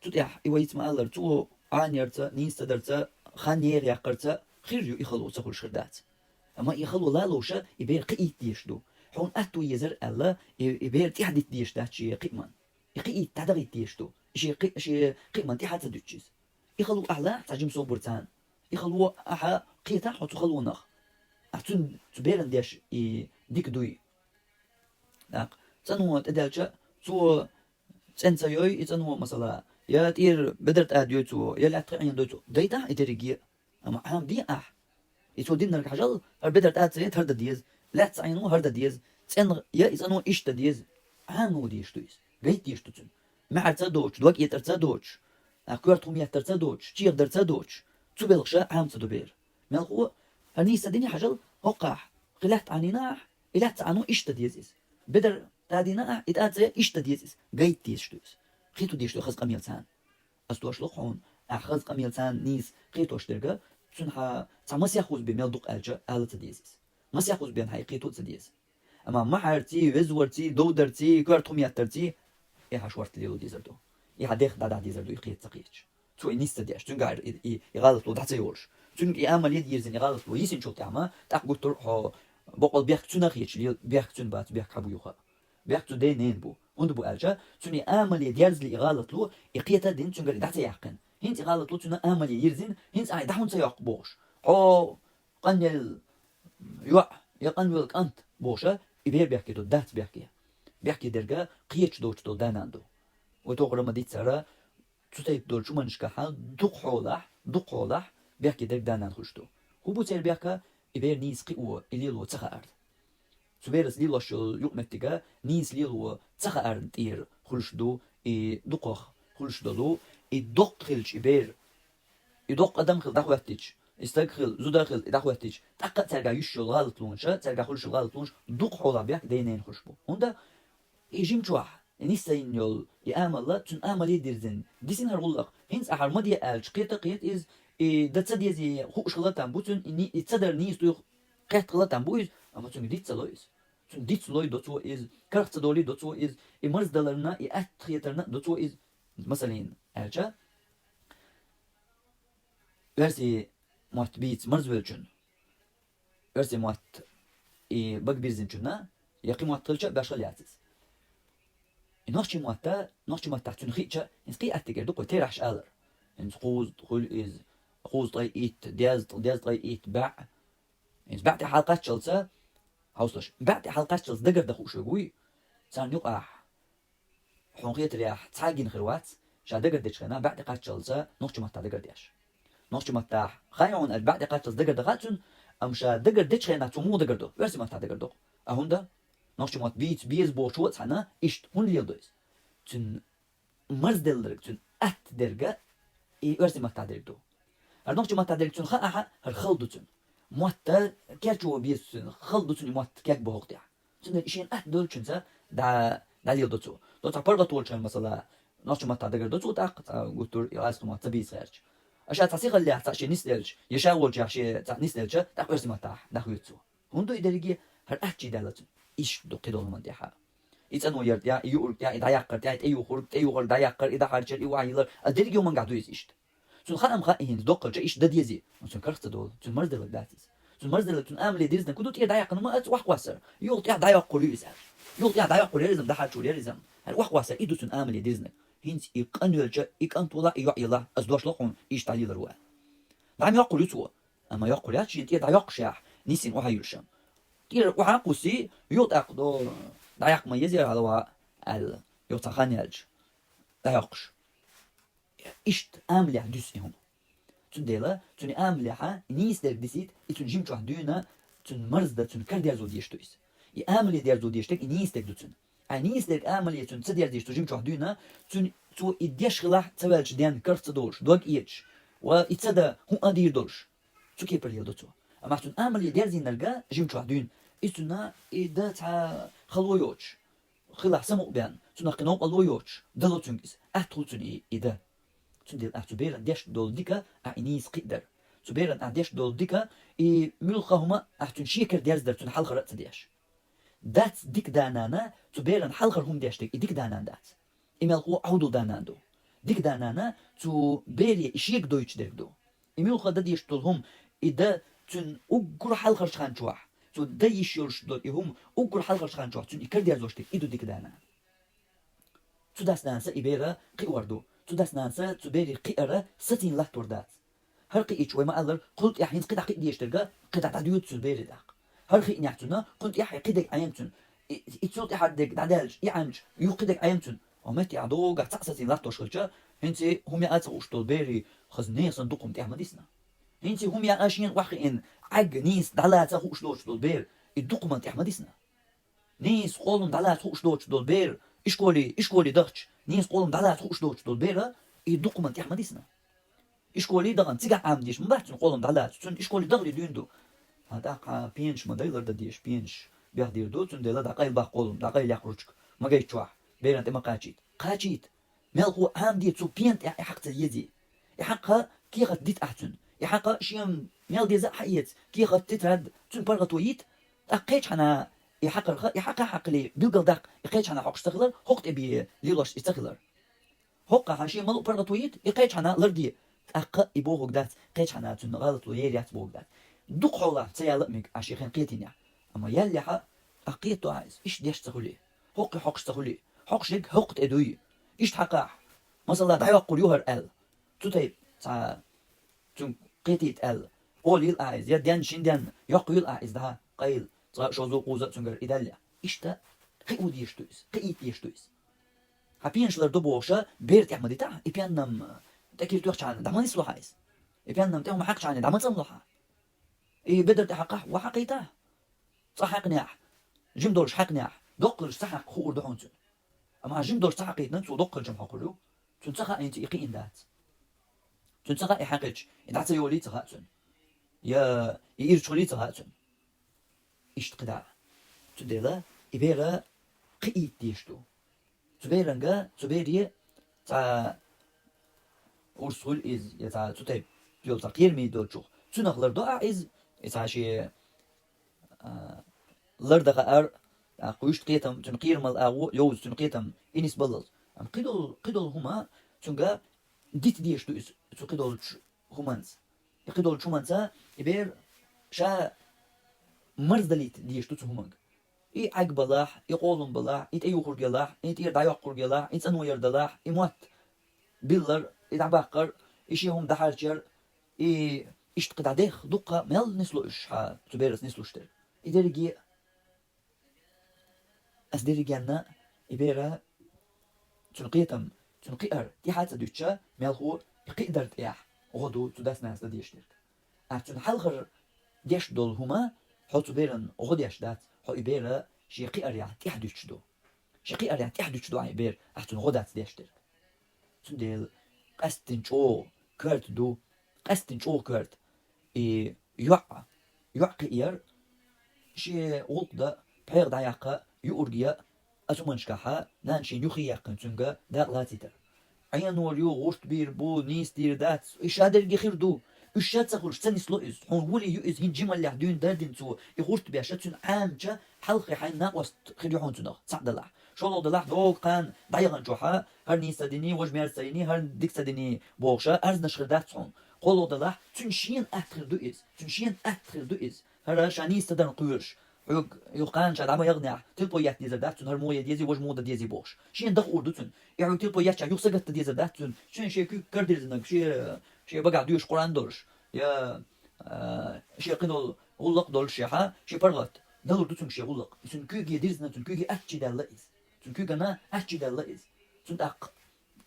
цу тӀехь и вайца ма-аллара, цо Ӏанерца, нийса ца дарца, хан нехан яккхарца хир ю, и хало ца хуьлуш хир дац. Амма и хало лалуша, и бер кхиийта дезаш ду. Хьуна атто езар аьлла, и, и бер тӀаьхьа дита дезаш дац шен кхиъман. И кхиийта дӀадахийта дезаш ду. И шен кхи-, шен кхиъман тӀаьхьа ца дуьтуш иза. И хало ахь лаахь цхьа жима собар царна. И хало ахьа кхетахь хьо цу халонах. Ахь цуьнан, цу беран деш и дика дуй. ТӀаккха цӀано тӀедаьлча, цо цӀена ца йой, и цӀано, масала, я тӀера бедар тӀадайой цо, я лаьтта кхиъна дой цо, дайтахь и дерриге. Амма Ӏамаде ахь. И цо динарг хьажал, хӀара бедар тӀад ца яйта, хӀара дан деза, лаьтта ца Ӏено, хӀара дан деза, цӀена я и цӀано иштта дан деза. Ӏамаде дезаш ду иза, гайта дезаш ду цуьнан. МаьӀарца а доцуш, дог этӀарца а доцуш, а, коьрта хӀума еттарца а доцуш, чехдарца а доцуш, цу белхаша Ӏама ца до бер. Мелхо, хӀара нийса ца диний хьажал, хӀокхахь, кхин лаьтта Ӏанийна ахь, и лаьтта ца Ӏано иштта дан деза иза. Бедар тӀадийна ахь, и тӀад ца яйта иштта дан деза иза. Гайта дезаш ду иза. Кхето дезаш ду хаза къамел царна. Ас дош лоху хьуна, ахь хаза къамел царна нийса кхетош дерг, цуьнан хьан цхьа масех хӀуза бен мел дукха аьлча, ала ца деза иза. Масех хӀуза бен хьан и кхето а ца деза. Амма маьӀарций, везорций, довдарций, коьрта хӀума еттарций, и хьан шортта лело дезар ду. И хьан дех дӀадахьа дезар ду, и кхета ца кхеташ. Цо и нийса ца деш, цуьнгахь и, и, и гӀалатло дӀа ца йолуш. Цуьнга и амале дирзина и гӀалатло йисинчул тӀаьхьа ма, тӀаккха гуттар а хьо бокъал бехк цуьнан хеташ лела, бехк цуьнан бац, бехк хьан бу юха. Бехк цу ден-ненан бу. ХӀунда бу аьлча, цуьнан и амале дерзале и гӀалатло, и кхета а дина цуьнгара и дӀа ца яьккхина. ХӀинца и гӀалатло цуьнан амале йирзина, хӀинца ахь и дӀа хӀунда ца йоккху бохуш. Хьо къанъелла йоӀ, я къанвелла кӀант бохуша, И бер бехке ду, дац бехке. Бехке дерг кхеташ доцуш долу да-нана ду. Вай тохара ма-дийццара, цу тайпа долчу хӀуманашкахь дукха хьолахь, дукха хьолахь бехке дерг да-нана хуьлуш ду. ХӀун бу церан бехк? И бер нийса кхио, и лело ца хаар. Цу бераца лелош йолу юкъаметтиг нийса лело ца хаарна тӀера хуьлуш ду, и дукхах хуьлуш долу, и доккха хилча и бер, и доккха адам хила дӀахӀоьттича, и стаг хила, зуда хила и дӀахӀоьттича, тӀаккха а цаьргахь юьсуш йолу гӀалатлонаш, цаьргахь хуьлуш йолу гӀалатлонаш дукха хьолахь бехк ден-ненан хуьлуш бу. ХӀунда и жимчохь, и нисса йина йолу, и амал, цуьнан амале дирзина, дисина хӀара гӀуллакх. ХӀинца ахьа ма де аьлча, кхета а кхета иза, и дан ца дезий хууш хила там бу цуьнан, и ни-, и ца дар нийса дуй кхетта хила там бу иза, амма цуьнга диц ца ло иза. Цуьнан диц лой до цо иза, карах ца долий до цо иза, и марздаларна, и атта хетарна до цо иза. Масалан, аьлча, оьрсийн мотт бийца марзвеллачунна, оьрсийн мотт и бага бирзинчунна, я кхин мотт хилча а беш хила яц иза. И нохчийн мотта, нохчийн маттахь цуьнан хиъча, хӀинца кхин аттигера ду-кх вай терахьаш алар. ХӀинца кхузткъа хуьлу иза, кхузткъе итт, дезткъа, дезткъе итт, бӀе. ХӀинца бӀе тӀе хьалакхаччалца, хьовсалаш, бӀе тӀе хьалакхаччалца дагардан хууш верг вуй, царна юкъахь, хьуна хетарехь, цхьа а гина хир вац, ша дагардечу хенахь бӀе тӀе кхаччалца нохчийн маттахь дагардеш. Нохчийн маттахь хаьий хьуна аьлча, бӀе тӀе кхаччалца дагардан хаьа цуьнан, амма ша дагардечу хенахь цо муха дагарду, оьрсийн маттахь дагарду-кх. А хӀунда? Нохчийн мотт бийца беза бохучо а цхьаьна иштта хӀунда леладо иза? Цуьнан марзделларг, цуьнан атта дерг и оьрсийн маттахь дерг ду. ХӀара нохчийн маттахь дерг цуьнан хаахь, хӀара хала ду цуьнан. Мотт керчо беза цуьнан, хала ду цуьнан и мотт кегбан хӀокху тӀехь. Цундела и шена атта долчуьнца дӀа-, дӀалеладо цо. До цхьа паргӀат волчу хенахь, масала, нохчийн маттахь дагарду цо тӀаккха, цхьа гуттар а и оьрсийн мотт ца бийца гӀерташ. А ша цхьа сихаллехь цхьаъ шен нисделча, я ша волчех шен цхьаъ нисделча, тӀаккха оьрсийн маттахь дӀахоьцу цо. ХӀунда ду и дерриге? ХӀара атта чу даьлла цуьнан. Иштта ду кхидолу хӀуманна тӀехь. И цӀано яр тӀехь, и юург тӀехь, и дӀаяккхар тӀехь, и тӀеюхург, тӀеюхар, дӀаяккхар, и дӀахьарчар, и охьайиллар. А дерриге хӀуманехь ду иза иштта. Цунна хаам хаьа и хӀинца доккхалча иштта дан дезий. Цуьнан карах ца долу, цуьнан марзделларг дац иза. Цуьнан марзделларг, цуьнан амале дирзинарг хӀун ду, тӀера дӀаяккхина ма аца, охьакхоссар. Юха тӀехь дӀайоккхур ю иза аьлла. Юха тӀехь дӀайоккхур яра иза-м, дӀахьарчор яра иза-м. ХӀара охьакхоссар, и ду цуьнан амале дирзинарг. ХӀинца и къан велча, и кӀант валахь, и йоӀ елахь, аса дош ло хьуна, иштта дӀалелар ву аьлла. ДӀа ма йоккхур ю цо. Амма йоккхур яц шена тӀера дӀайоккхуш яхь, нисйина охьайиллаш-м. ТӀера охьа а кхуссий, юха тӀаккха до, дӀаяккха ма еза яра хьалаван аьлла, юха цхьа хан яьлча, дӀайоккхуш. Иштта амалехь дуьсу и хӀума. Цундела цуьнан амалехь и нийса дерг дисийта, и цуьнан жимчохь дуьйна, цуьнан марздан, цуьнан кара дерзо дезаш ду иза. И амале дерзо дезаш дерг и нийса дерг ду цуьнан. Ткъа нийса дерг амале цуьнан ца дерзийча цу жимчохь дуьйна, цуьнан цо и деш хилахь ца ваьлча денна карах ца долуш, дог эцаш, ва и ца дан хӀуъа а дийр долуш, цу кепара леладо цо. Амма цуьнан амале дерзийнарг жимчохь дуьйна, и цуьнан и дан цхьа хало йоцуш, хилахь самукъабаьнна, цунах кхин новкъарло йоцуш, дало цуьнга иза, атта хуьлу цуьнан и, и дан. Цундела ахь цу берана деш долу дика ахь и нийса кхиадар. Цу берана ахь деш долу дика, и муьлхха хӀума ахь цуьнан шекара дерзадар, цуьнан хьалхара а ца деш. Дац дика да-нана цу берана хьалхара хӀума деш дерг, и дика да-нана дац. И мелхо Ӏовдал да-нана ду. Дика да-нана цу бере и шега дойтуш дерг ду. И муьлхха дан дезаш долу хӀума, и дан цуьнан уггар хьалхарчу хан чохь, цо дан йиш йолуш долу и хӀума уггар хьалхарчу хан чохь цуьнан и карадерзош дерг, и ду дика да-нана. Цу дас-нанас и бер кхиор ду. Цу дас-нанас цу бере кхиар сацийна латтор дац. ХӀара кхиийча вай ма-аллара, кхул тӀаьхьа хӀинца кхидӀа кхиъна дезаш дерг, кхидӀа дӀадоьду цу бере тӀаккха. ХӀара кхиънехь цунна, кхунна тӀаьхьа кхидерг Ӏен цунна. И, и цул тӀаьхьара дерг дӀадаьлча, и Ӏемча, юха кхидерг Ӏен цунна. Оха меттехь догахь цхьаъ сацийна латтош хилча, хӀинца хӀума яа ца хууш долу берий хаза нехан санна дукха хӀума тӀехь ма дисна. ХӀинца хӀума яа шена охьахиъна, Ӏаьгга нийса дӀалаца хууш доцуш долу бер, и дукха хӀуманна тӀехь ма дисна. Нийса къолам дӀалаца хууш доцуш долу бер, ишколе, ишколе дахча, нийса къолам дӀалаца хууш доцуш долу бер, и дукха хӀуманна тӀехь ма дисна. Ишколе дахана, цигахь Ӏамадеш ма бац цуьнан къолам дӀалаца, цуьнан ишколе дахаре дуьйна ду. Ткъа тӀаккха пенаш ма дайлар дан дезаш, пенаш бехдийр ду, цундела дӀакъайлабаккха къолам, дӀакъайла яккхарчуьнга, ма гайта чохь, берана тӀе ма кхачийта. Кхачийта! Мелхо Ӏамаде цу пена тӀехь и хьакха ца езий. И хьакха кехат дита ахь цуьнан. И хьакха шен мел деза а хьаэца, кехат, тетрадь, цуьнан паргӀато йита, тӀаккха кхечхьана и хьакхарха, и хьакха хьакхале билгалдаккха, и кхечхьана хьокхуш ца хилар, хӀокху тӀе бе лелош и ца хилар. ХӀокхахьа шен малу паргӀато йита, и кхечхьана ларде, тӀаккха и бохург дац, кхечхьана цуьнан гӀалатло ер яц бохург дац. Дукха хьолахь ца яла а мега ахь шен хенахь кхетийнехь. Амма яьллехьа, ахь кхетадо ахь иза, иштта деш ца хуьлий, хӀокхе хьокхуш ца хуьлий, хьокхуш ерг хӀокху тӀе дуй. Иштта хьакхахь, масала, дӀайоккхур ю хӀара аьлла. Цу тайпа цхьа цуьнга кхетийта аьлла, олийла ахь иза, я денна, шин денна, йоккхийла ахь иза дӀа, къайла, цкъа шозза а, кхузза а цуьнгара и даьллехь. Иштта кхио дезаш ду иза, кхиийта дезаш ду иза. Хьа пенаш лардо бохуш, бер тӀехь ма дитахь, и пен-м тӀе кира тоьхча хьана дӀа ма нисло хьа иза. И пен-м тӀе хӀума хьаькхча хьана дӀа ма цӀанло хьа. И бедар тӀе хьакхахь, ва хьакхийтахь. Цкъа хьаькхнехь, жима долуш хьаькхнехь, доккхалш ца хьаькхна хуур ду хьуна цуьнан. Амма хьан жима долуш ца хьаькхийтина, цо доккхалчам хьокхур ю. Цуьнан ца хаьа хӀинца и кхиийна дац. Цуьнан ца хаьа и хьаькхча, и дӀа ца йолий ца хаьа цуьнан. Я и ирча хуьлий ца хаьа цуьнан. Иштта кхидӀа. Цундела и бер кхиийта дезаш ду. Цу беранга, цу бере цхьа урс хуьлу иза, я цхьа цу тайпа йолу цхьа кхераме долчух. Цунах лардо ахь иза, и цхьа шен, а, лардан хаар, тӀаккха вуьшта кхетам, цуьнан кхерамал агӀо йовза, цуьнан кхетам и нисбаллалц. Амма кхидолу, кхидолу хӀума цуьнга дита дезаш ду иза, цу кхидолчу хӀуманца. И кхидолчу хӀуманца и бер ша марздалийта дезаш ду цу хӀуманга. И Ӏаг балахь, и къолам балахь, и тӀеюхург ялахь, и тӀера дӀайоккхург ялахь, и цӀано яр далахь, и мотт биллар, и дӀабаккхар, и шен хӀума дӀахьарчаяр, и иштта кхидӀа дех дуккха мел нисло уьш хьан цу бераца нислуш дерг. И дерриге а, ас дерригенна и бера цуьнан кхетам, цуьнан кхиар тӀаьхьа а ца дуьтуш, мелхо и кхиадар тӀехь гӀо ду цу дас-нанас дан дезаш дерг. Ахь цуьнан хьалхара деш долу хӀума хьо цу беран гӀо деш дац, хьо и бер шен кхиарехь тӀаьхьа дуьтуш ду. Шен кхиарехь тӀаьхьа дуьтуш ду ахь и бер, ахь цуьнан гӀо дац деш дерг. Цундела къаьсттина чӀогӀа коьрта ду, къаьсттина чӀогӀа коьрта. И йоӀ, йоӀ кхиар, шен гӀуллакх дан, пхьегӀа дӀаяккха, юург ян, а цу хӀуманашкахь нана шена юххе яьккхина цуьнга дакъа лацийтар. Ӏенор ю, гӀурт бийр бу, нийса дийр дац, и шадерриге хир ду. Уьш ша ца хуьлуш ца нисло иза. Хьуна вуьлий ю иза, хӀинца жималлехь дуьйна дардина цо, и гӀурт беш, цуьнан Ӏамача хьалххе хьайна накъост хир ю хьуна цунах, цхьаъ далахь. ШолгӀа далахь, догу кхана дӀаяханчохь, хӀара нийса ца диний, важа мерза ца йиний, хӀара дика ца диний бохуш, арзнаш хир дац хьуна. КхоалгӀа далахь, цуьнан шена атта хир ду иза, цуьнан шена атта хир ду иза. ХӀара ша нийса ца дарна кхоьруш. Хьоьга юха кхана ша дӀа ма яханехь, телпо етта дезар дац цуьнан, хӀара муха ян дезий, важа муха дан дезий бохуш. Шена даха уур ду цуьнан. И хьоьга телпо еттачохь юха сагатдан дезар дац цуьнан. Шен, шен куьйга карадирзинарг, шен, шен багахь доьшуш Къуръан долуш, я, а, шен кхидолу гӀуллакх долуш, шен хьан, шен паргӀат далур ду цуьнга шен гӀуллакх. Цуьнан куьйге дирзина, цуьнан куьйге аттачу даьлла иза. Цуьнан куьйгана аттачу даьлла иза. Цуьнан тӀаккха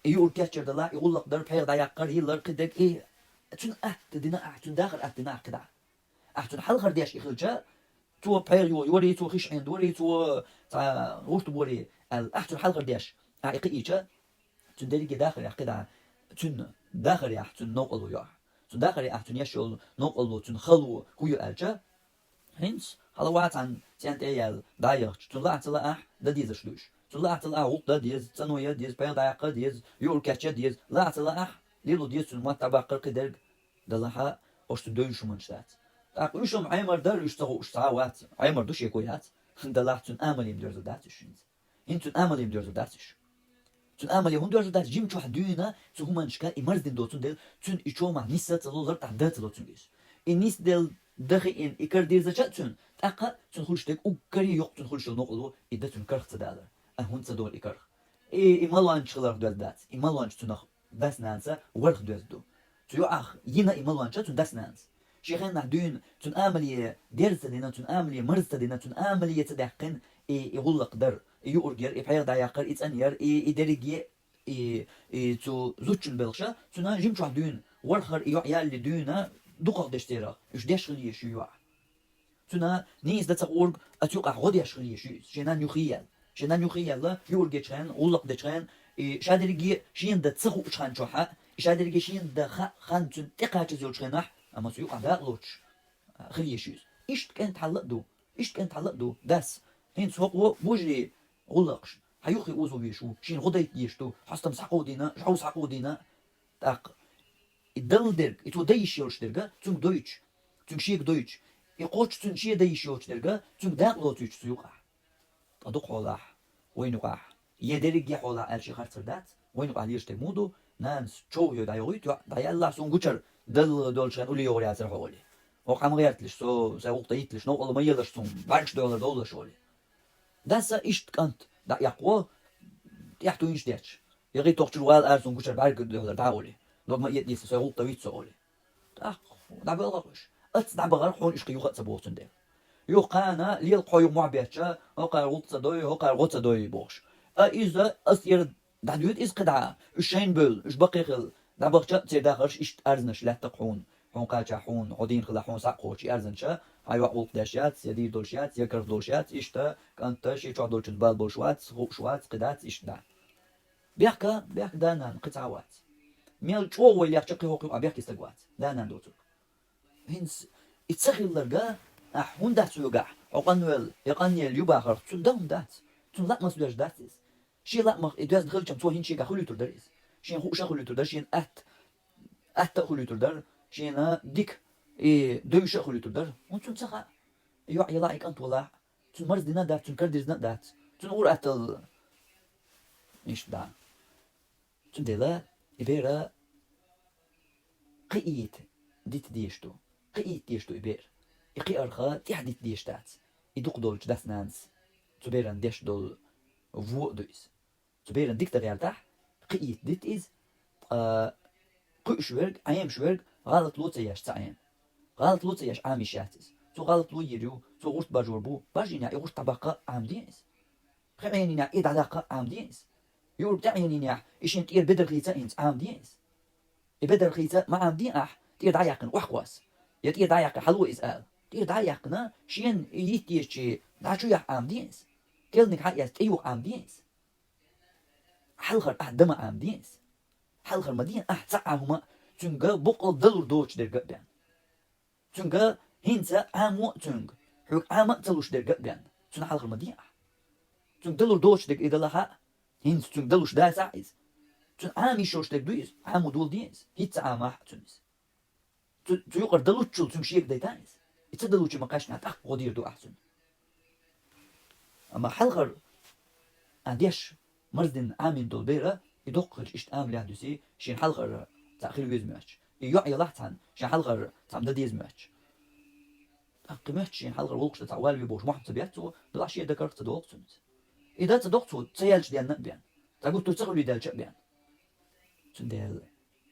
и юург кечъяр далахь, и гӀуллакх дар, пхьегӀа дӀаяккхар, йиллар, кхидерг, и цуьнан атта дина ахь, цуьнан дахар атта дина ахь кхидӀа. Ахь цуьнан хьалхара деш и хилча, цо пхьегӀа йо-, йорий, цо хиш Ӏен дорий, цо цхьа гӀурт борий аьлла, ахь цуьнан хьалхара деш, ахь и кхиийча, цуьнан дерриге дахарехь кхидӀа, цуьнан дахарехь цуьнан новкъарло ю ахь. Цуьнан дахарехь ахь цуьнан еш йолу новкъарло, цуьнан хало хӀун ю аьлча, хӀинца хьала вац цхьана цӀен тӀе а яьлла, дӀа а яхча, цунна лаахь ца лаахь, дан дезаш ду уьш. Цунна лаахь ца лаахь, гӀуллакх дан деза, цӀано ян деза, пхьегӀа дӀаяккха деза, юург кечъян деза, лаахь ца лаахь, лело деза цуьнан мотт дӀабаккхар, кхидерг далахь, оцу цу девзаш хӀуманаш дац. ТӀаккха уьш-м Ӏемар дара, уьш ца хууш цхьа а вац, Ӏемар ду шеко яц, далахь цуьнан амале-м доьрзур дац уьш хӀинца. ХӀинца цуьнан амале-м доьрзур дац уьш. Цуьнан амале хӀунда доьрзур дац? Жимчохь дуьйна цу хӀуманашка и марздина доцун дела, цуьнан и чомахь нисса а ца ло, лартӀахь дан а ца ло цуьнга иза. И нисделла дан хиъна, и карадирзича а цуьнан, тӀаккха цуьнан хуьлуш дерг уггаре йоккха цуьнан хуьлуш йолу новкъарло, и дан цуьнан карах ца далар. А хӀунда ца долу и карах? И, и малонча хиларх доьзна дац, и малонча цуьнах дас-нанас варх доьзна ду. Цу йоӀах йина и малонча цуьнан дас-нанас. Шен хеннахь дуьйна цуьнан амале дерза ца дина, цуьнан амале марза ца дина, цуьнан амале ца даьккхина и, и гӀуллакх дар, и юург яр, и пхьегӀа дӀаяккхар, и цӀан яр, и, и дерриге, и, и цу зудчун белхаша, цуьнан жимчохь дуьйна, вархара и йоӀ ялале дуьйна, дукхах дерш церах, уьш деш хила езаш ю йоӀ. Цуьнан нийса дан ца хуург, оцу юкъахь гӀо деш хила езаш ю иза. Шен нанна юххе яьлла. Шен нанна юххе яьлла, юург ечу хенахь, гӀуллакх дечу хенахь, и шадерриге шена дан ца хууш ханчохь, и шадерриге шена дан ха-, хан цуьнан тӀекхачаза йолчу хенахь, амма цу юкъахь дакъа лоцуш, а, хила езаш ю иза. Иштта кӀентан хьал а ду. Иштта кӀентан хьал а ду. Дас, хӀинца хӀокхо божарий гӀуллакхаш, хьан юххе озо везаш ву, шена гӀо дайта дезаш ду, хьостам схьакховдийна, жӀов схьакховдийна, тӀаккха и далла дерг, и цо дан йиш йолуш дерг, цуьнга дойтуш, цуьнга шега дойтуш, и кхоччуш цуьнан шен дан йиш йолчу дерг, цуьнга дакъа лоцуьйтуш цу юкъахь. Ткъа дукха хьолахь, вайна юкъахь, я дерриге хьолахь аьлла шен харцар дац, вайна юкъахь лелаш дерг муха ду, нанас чов йой дӀайохуьйту, йоӀ, дӀаяьллахь суна гучара, далла долчу хенахь улле йогӀур яцара хьо олий. ХӀокху къам гӀерталаш, со сайн гӀуллакх дан йитталаш, новкъарло ма елаш суна, бӀаьргаш дойлар довлалаш олий. Дас а иштта кӀант дӀа а эккхо, тӀехь туьйнаш детташ. Ягий тохчур вала ара суна гучара бӀаьрг дойлар дӀа олий. Дог ма а этӀийса, сайн гӀуллакх дан виц со олий. ТӀаккха дӀабоьлху уьш. Аца дӀабахар хьуна уьш кхин юха а ца боху цундела. Юха кхана лела хьо юха мохь бетташ, хӀокхара гӀуллакх ца дой, хӀокхара гӀо ца дой бохуш. А иза, ас тӀера дӀадоьду иза кхидӀа, уьш шайна бевлла, уьш баккхий хилла, дӀабахча а церан дахарш иштта арзанаш лаьтта-кх хьуна, хьуна кхача хьуна, хьо дийна хилахь хьуна схьа а кхочуш, и арзанаш, хьан йоӀ гӀуллакх деш яц, я дийр долуш яц, я карх долуш яц, иштта, кӀант а шен чохь долчунца бала болуш вац, хууш вац, кхин дац иштта дӀа. Бехка, бехка да-нана кхин цхьа а вац. Мел чӀогӀа вай лехча кхин хӀокху юкъа бехке стаг вац, да-нана доцург. ХӀинца и ца хилларга, ахь хӀунда дац хьоьгахь, хьо къанвелла, я къанъелла ю бахарх, цунна дан хӀума дац. Цунна лаамаш доьжна дац иза. Шен лаамах и доьзна хилчам цо хӀинца шегахь хуьлуьйтур дара иза. Шен хууш а хуьлуьйтур дара, шена атта, атта а хуьлуьйтур дара, шена дика и девзаш а хуьлуьйтур дара. ХӀунда цунна ца хаьа? И йоӀ елахь, и кӀант валахь, цунна марздина а дац, цунна карадирзина а дац. Цунна ур-атталла иштта дӀа. Цундела и бер кхиийта дита дезаш ду. Кхиийта дезаш ду и бер. И кхиарх тӀаьхьа дита дезаш дац. И дукха долчу дас-нанас цу беран деш долу вон а ду иза. Цу беран дика дан гӀертахь, кхиийта дита иза, ткъа кхуьуш верг, Ӏемаш верг гӀалатло ца еш ца Ӏема. ГӀалатло ца еш Ӏама йиш яц иза. Цо гӀалатло йийр ю, цо гӀурт бажор бу, бажийнехь и гӀурт дӀабаккха а Ӏама де иза. Пхи Ӏенийнехь и дӀадаккха а Ӏама де иза. Юург тӀе Ӏенийнехь, и шен тӀера бедар хийца а хӀинца Ӏама де иза. И бедар хийца ма Ӏама де ахь, тӀера дӀа а яьккхина охьакхосса. Я тӀера дӀа а яьккхина хьало иза ала. ТӀера дӀа а яьккхина, шена и йитта езачу дӀа чу яхь Ӏама де иза. Керланиг хьа а эцна, тӀеюха Ӏама де иза. Хьалхара ахь дан ма Ӏама де иза. Хьалхара ма де ахь цхьа а хӀума, цуьнга боккъал далур доцуш дерг а бен. Цуьнга хӀинца Ӏамо а цуьнга, хьоьга Ӏама а ца луш дерг а бен, цунна хьалхара ма де ахь. Цуьнга далур доцуш дерг и далахь а, хӀинца цуьнга далуш дацахь а иза. Цунна Ӏама йиш йолуш дерг ду иза, Ӏамо дола де иза, хӀинца ца Ӏамахь а цунна иза. Цу, цу юкъара далуччул цуьнга шега дайта иза. И ца далучу ма кхаьчнехь тӀаккха гӀо дийр ду ахь цунна. Амма хьалхара а деш, марздина Ӏамийна долу бер, и доккха хилча иштта Ӏамалехь дуьсий, шена хьалхара цхьаъ хила веза моьттуш. И йоӀ елахь цхьаьна, шен хьалхара цхьаъ дан деза моьттуш. ТӀаккха кхин моьттуш шена хьалхара гӀуллакхаш дан цхьаъ валаве бохуш, мохь ца бетта цо, делахь шен дан карах ца доху цунца. И дан ца доху цо, ца яьлча денна а бен. Цхьа гуттар ца хуьлий даьлча а бен. Цундела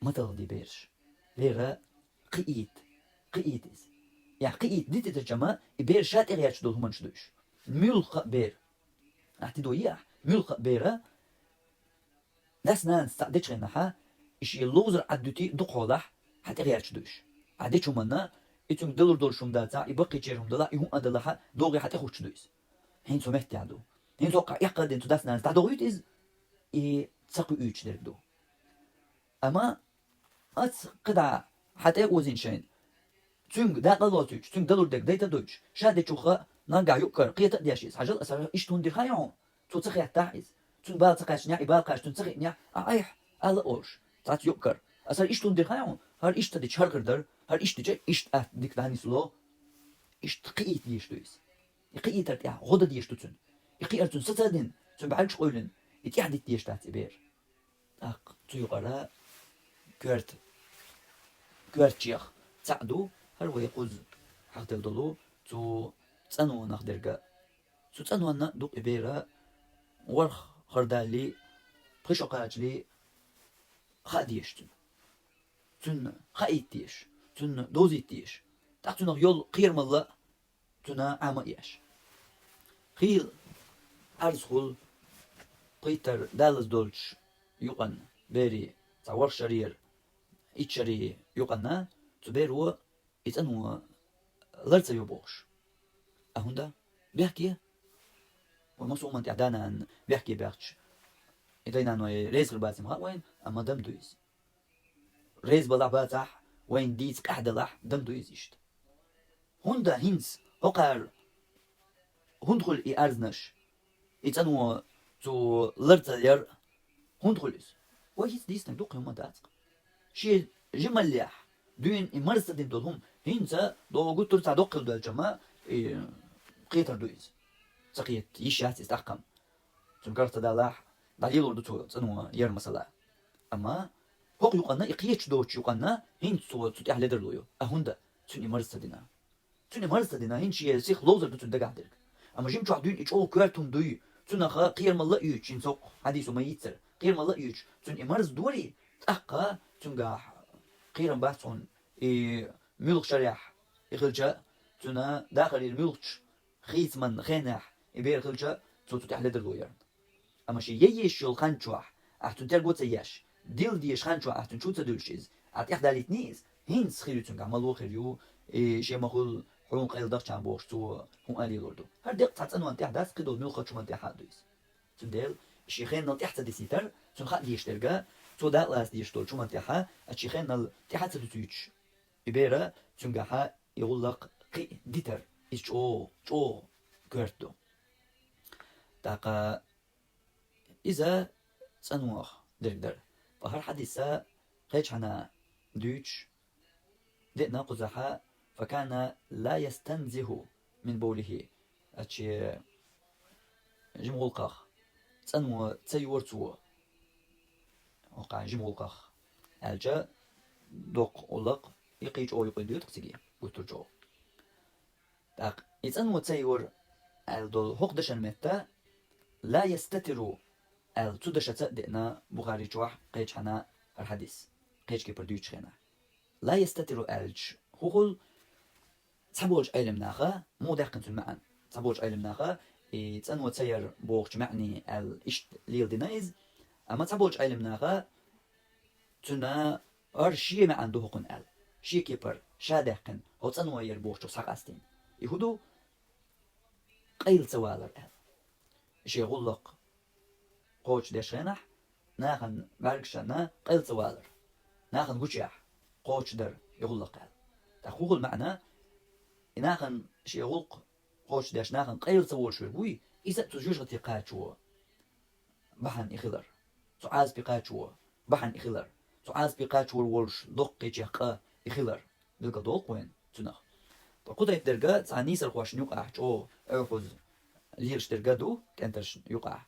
ма талхаде бераш. Бер кхиийта, кхиийта иза. Яхь кхиийта дитийтарча ма, и бер ша тӀегӀерташ долу хӀуманаш ду уьш. Муьлхха а бер. Ахь тидо йи ахь, муьлхха а бер, дас-нанас цхьаъ дечу хенахь, и шен ловзар Ӏад дуьтий дукха хьолахь, хьан тӀегӀерташ ду уьш. Ахь дечу хӀуманна, и цуьнга далур долуш хӀума дацахь, и баккхийчеран хӀума далахь, и хӀуъа а далахь, догӀий хьан тӀехуттуш ду иза. ХӀинца хӀокху меттехь ду. ХӀинца хӀокхахь эккхар дина цу дас-нанас дӀадохуьйту иза, и ца кхуьуьйтуш дерг ду. Амма аца кхидӀа хьан тӀе а озийна шайна, цуьнга дакъа а лоцуьйтуш, цуьнга далур дерг дайта а дойтуш, ша дечух а наггахь юккъара кхета а деш иза, хьажал, аса иштта хӀунда дира хаьий хьуна? Цо ца хеттахь иза. Цуьнан бала ца кхаьчнехь, и бала кхаьчча цуьнан ца хиънехь, а айхьа, ала олуш, цхьацца юккъара. Аса иштта хӀунда дира хаьий хьуна? ХӀара иштта ца дича хӀара хир дара, хӀара иштта дича иштта атта дика дӀанисло. Иштта кхиийта дезаш ду иза. И кхиийтар тӀехь гӀо дан дезаш ду цуьнан. И кхиар цуьнан саца а дина, цуьнан бӀаьргаш къевлина, и тӀаьхьа дита дезаш дац и бер. ТӀаккха цу юкъара коьрта, коьртачех цхьаъ ду, хӀара вай кхуза хьахделла долу, цу цӀанонах дерг а. Цу цӀанонна а ду-кх и бер, ворхӀ хардаллий, пхи шо кхачаллий хаа дезаш цуьнан. Цуьнан хаийта дезаш, цуьнан довзийта дезаш. ТӀаккха цуьнах йолу кхерамалла а цуьнан Ӏама а еш. Хийла Ӏаьржа хуьлу кхийтар далаза долчу юкъанна, берийн цхьа ворхӀ шарера, итт шарийн юкъанна, цу беро и цӀано лар ца йо бохуш. А хӀунда? Бехке. Вай массо а хӀуманна тӀехь да-нана бехке баьхча, и дай-наной реза хир баций ма хаьа вайна, амма дам ду иза. Реза балахь бацахь, вайна дийца къаьхьа далахь, дам ду иза иштта. ХӀунда хӀинца хӀокхара, хӀунда хуьлу и арзанаш, и цӀано цо лар ца яр, хӀунда хуьлу иза? Вай хӀинца дийцинарг дуккха хӀума дац-кх. Шен жималлехь дуьйна и марза ца дина долу хӀума, хӀинца догӀу гуттар а цхьа доккха хила доьлча ма, и кхетар ду иза. Ца кхета йиш яц иза тӀаккха-м. Цуьнан карах ца далахь, дӀалелор ду цо цӀано яр масала. Амма хӀокху юкъанна, и кхеташ доцучу юкъанна, хӀинца цо цу тӀехь ледарло йо. А хӀунда? Цуьнан и марза ца дина. Цуьнан и марза ца дина, хӀинца шен сиха ловзар ду цуьнан дагахь дерг. Амма жимчохь дуьйна и чӀогӀа коьрта хӀума дуй, цунах кхерамалла а оьцуш, хӀинца хӀокху хьадисо ма-йийццара, кхерамалла а оьцуш, цуьнан и марза дорий, тӀаккха цуьнгахь кхерам бац хьуна, и муьлхха шарехь и хилча, цуьнан дахарера муьлххачу хийцаман хенахь и бер хилча, цо цу тӀехь ледарло ярна. Амма шен яйеш йолу хан чохь ахь цуьнан терго ца еш, дилла дезаш хан чохь ахь цуьнан чу ца дуьллуш иза, ахь тӀехь далийтиний иза, хӀинца хир ю цуьнгахь, мало хир ю, и шен ма хуьлу, хьуна къайладахчарна бохуш цо хӀун а лелор ду. ХӀара деккъа цхьа цӀанонна тӀехь дац, кхидолу муьлхха чу ма тӀехь а ду иза. Цундела шен хенал тӀехь ца дисийтар, цунна хаа дезаш дерг, цо дакъалаца дезаш долу чу ма тӀехь, а шен хенал тӀехь а ца дуьсуьйтуш, и бера цуьнгахь и гӀуллакх кхин а дитар, иза чӀогӀа, чӀогӀа коьрта ду. ТӀаккха иза цӀанонах дерг дара. Ткъа хӀара хьадис кхечхьана дуьйцуш деана кхузахь, факана ла ястанзиху мин бовлихи, ачи жима гӀуллакхах цӀано ца йора цо. Оккха жима гӀуллакхах аьлча, доккха гӀуллакх, и кхин чӀогӀа юкъа доьду цига, гуттар а чӀогӀа. ТӀаккха и цӀано ца йора аьлла долу хӀокху дашан метта, ла ястатиру аьлла цу дашаца а деана Бухари чохь кхечхьана хӀара хьадис, кхечу кепара дуьйцучу хенахь. Ла ястатиру аьлча хӀун хуьлу? Цхьаболчу Ӏелам наха, муха даьккхина цуьнан маьӀна? Цхьаболчу Ӏелам наха и цӀано ца яр бохучу маьӀне аьлла иштта леладина иза, амма цхьаболчу Ӏелам наха цуьнан хӀара шен маьӀна ду хӀокхуьнан аьлла, шен кепара, ша даьккхина, хӀо цӀано яр бохучух схьакъастийна. И хӀун ду? Къайла ца валар аьлла. Шен гӀуллакх кхочушдеш хенахь, нахана бӀаьргашна къайла ца валар. Нахана гучехь кхочушдар и гӀуллакх аьлла. ТӀаккха хӀун хуьлу маьӀна? И нахана шен гӀуллакх кхочушдеш нахана къайла ца волуш верг вуй, иза а цу жоьжахате кхачо бахьана и хилар. Цу Ӏазапе кхачо бахьана и хилар. Цу Ӏазапе кхачор волуш доккхачех къа и хилар. Билгалдолу-кх вайна цунах. Ткъа кху тайпа дерг цхьа нийсархошна юкъахь чӀогӀа оьхьаза лелаш дерг а ду, кӀентаршна юкъахь.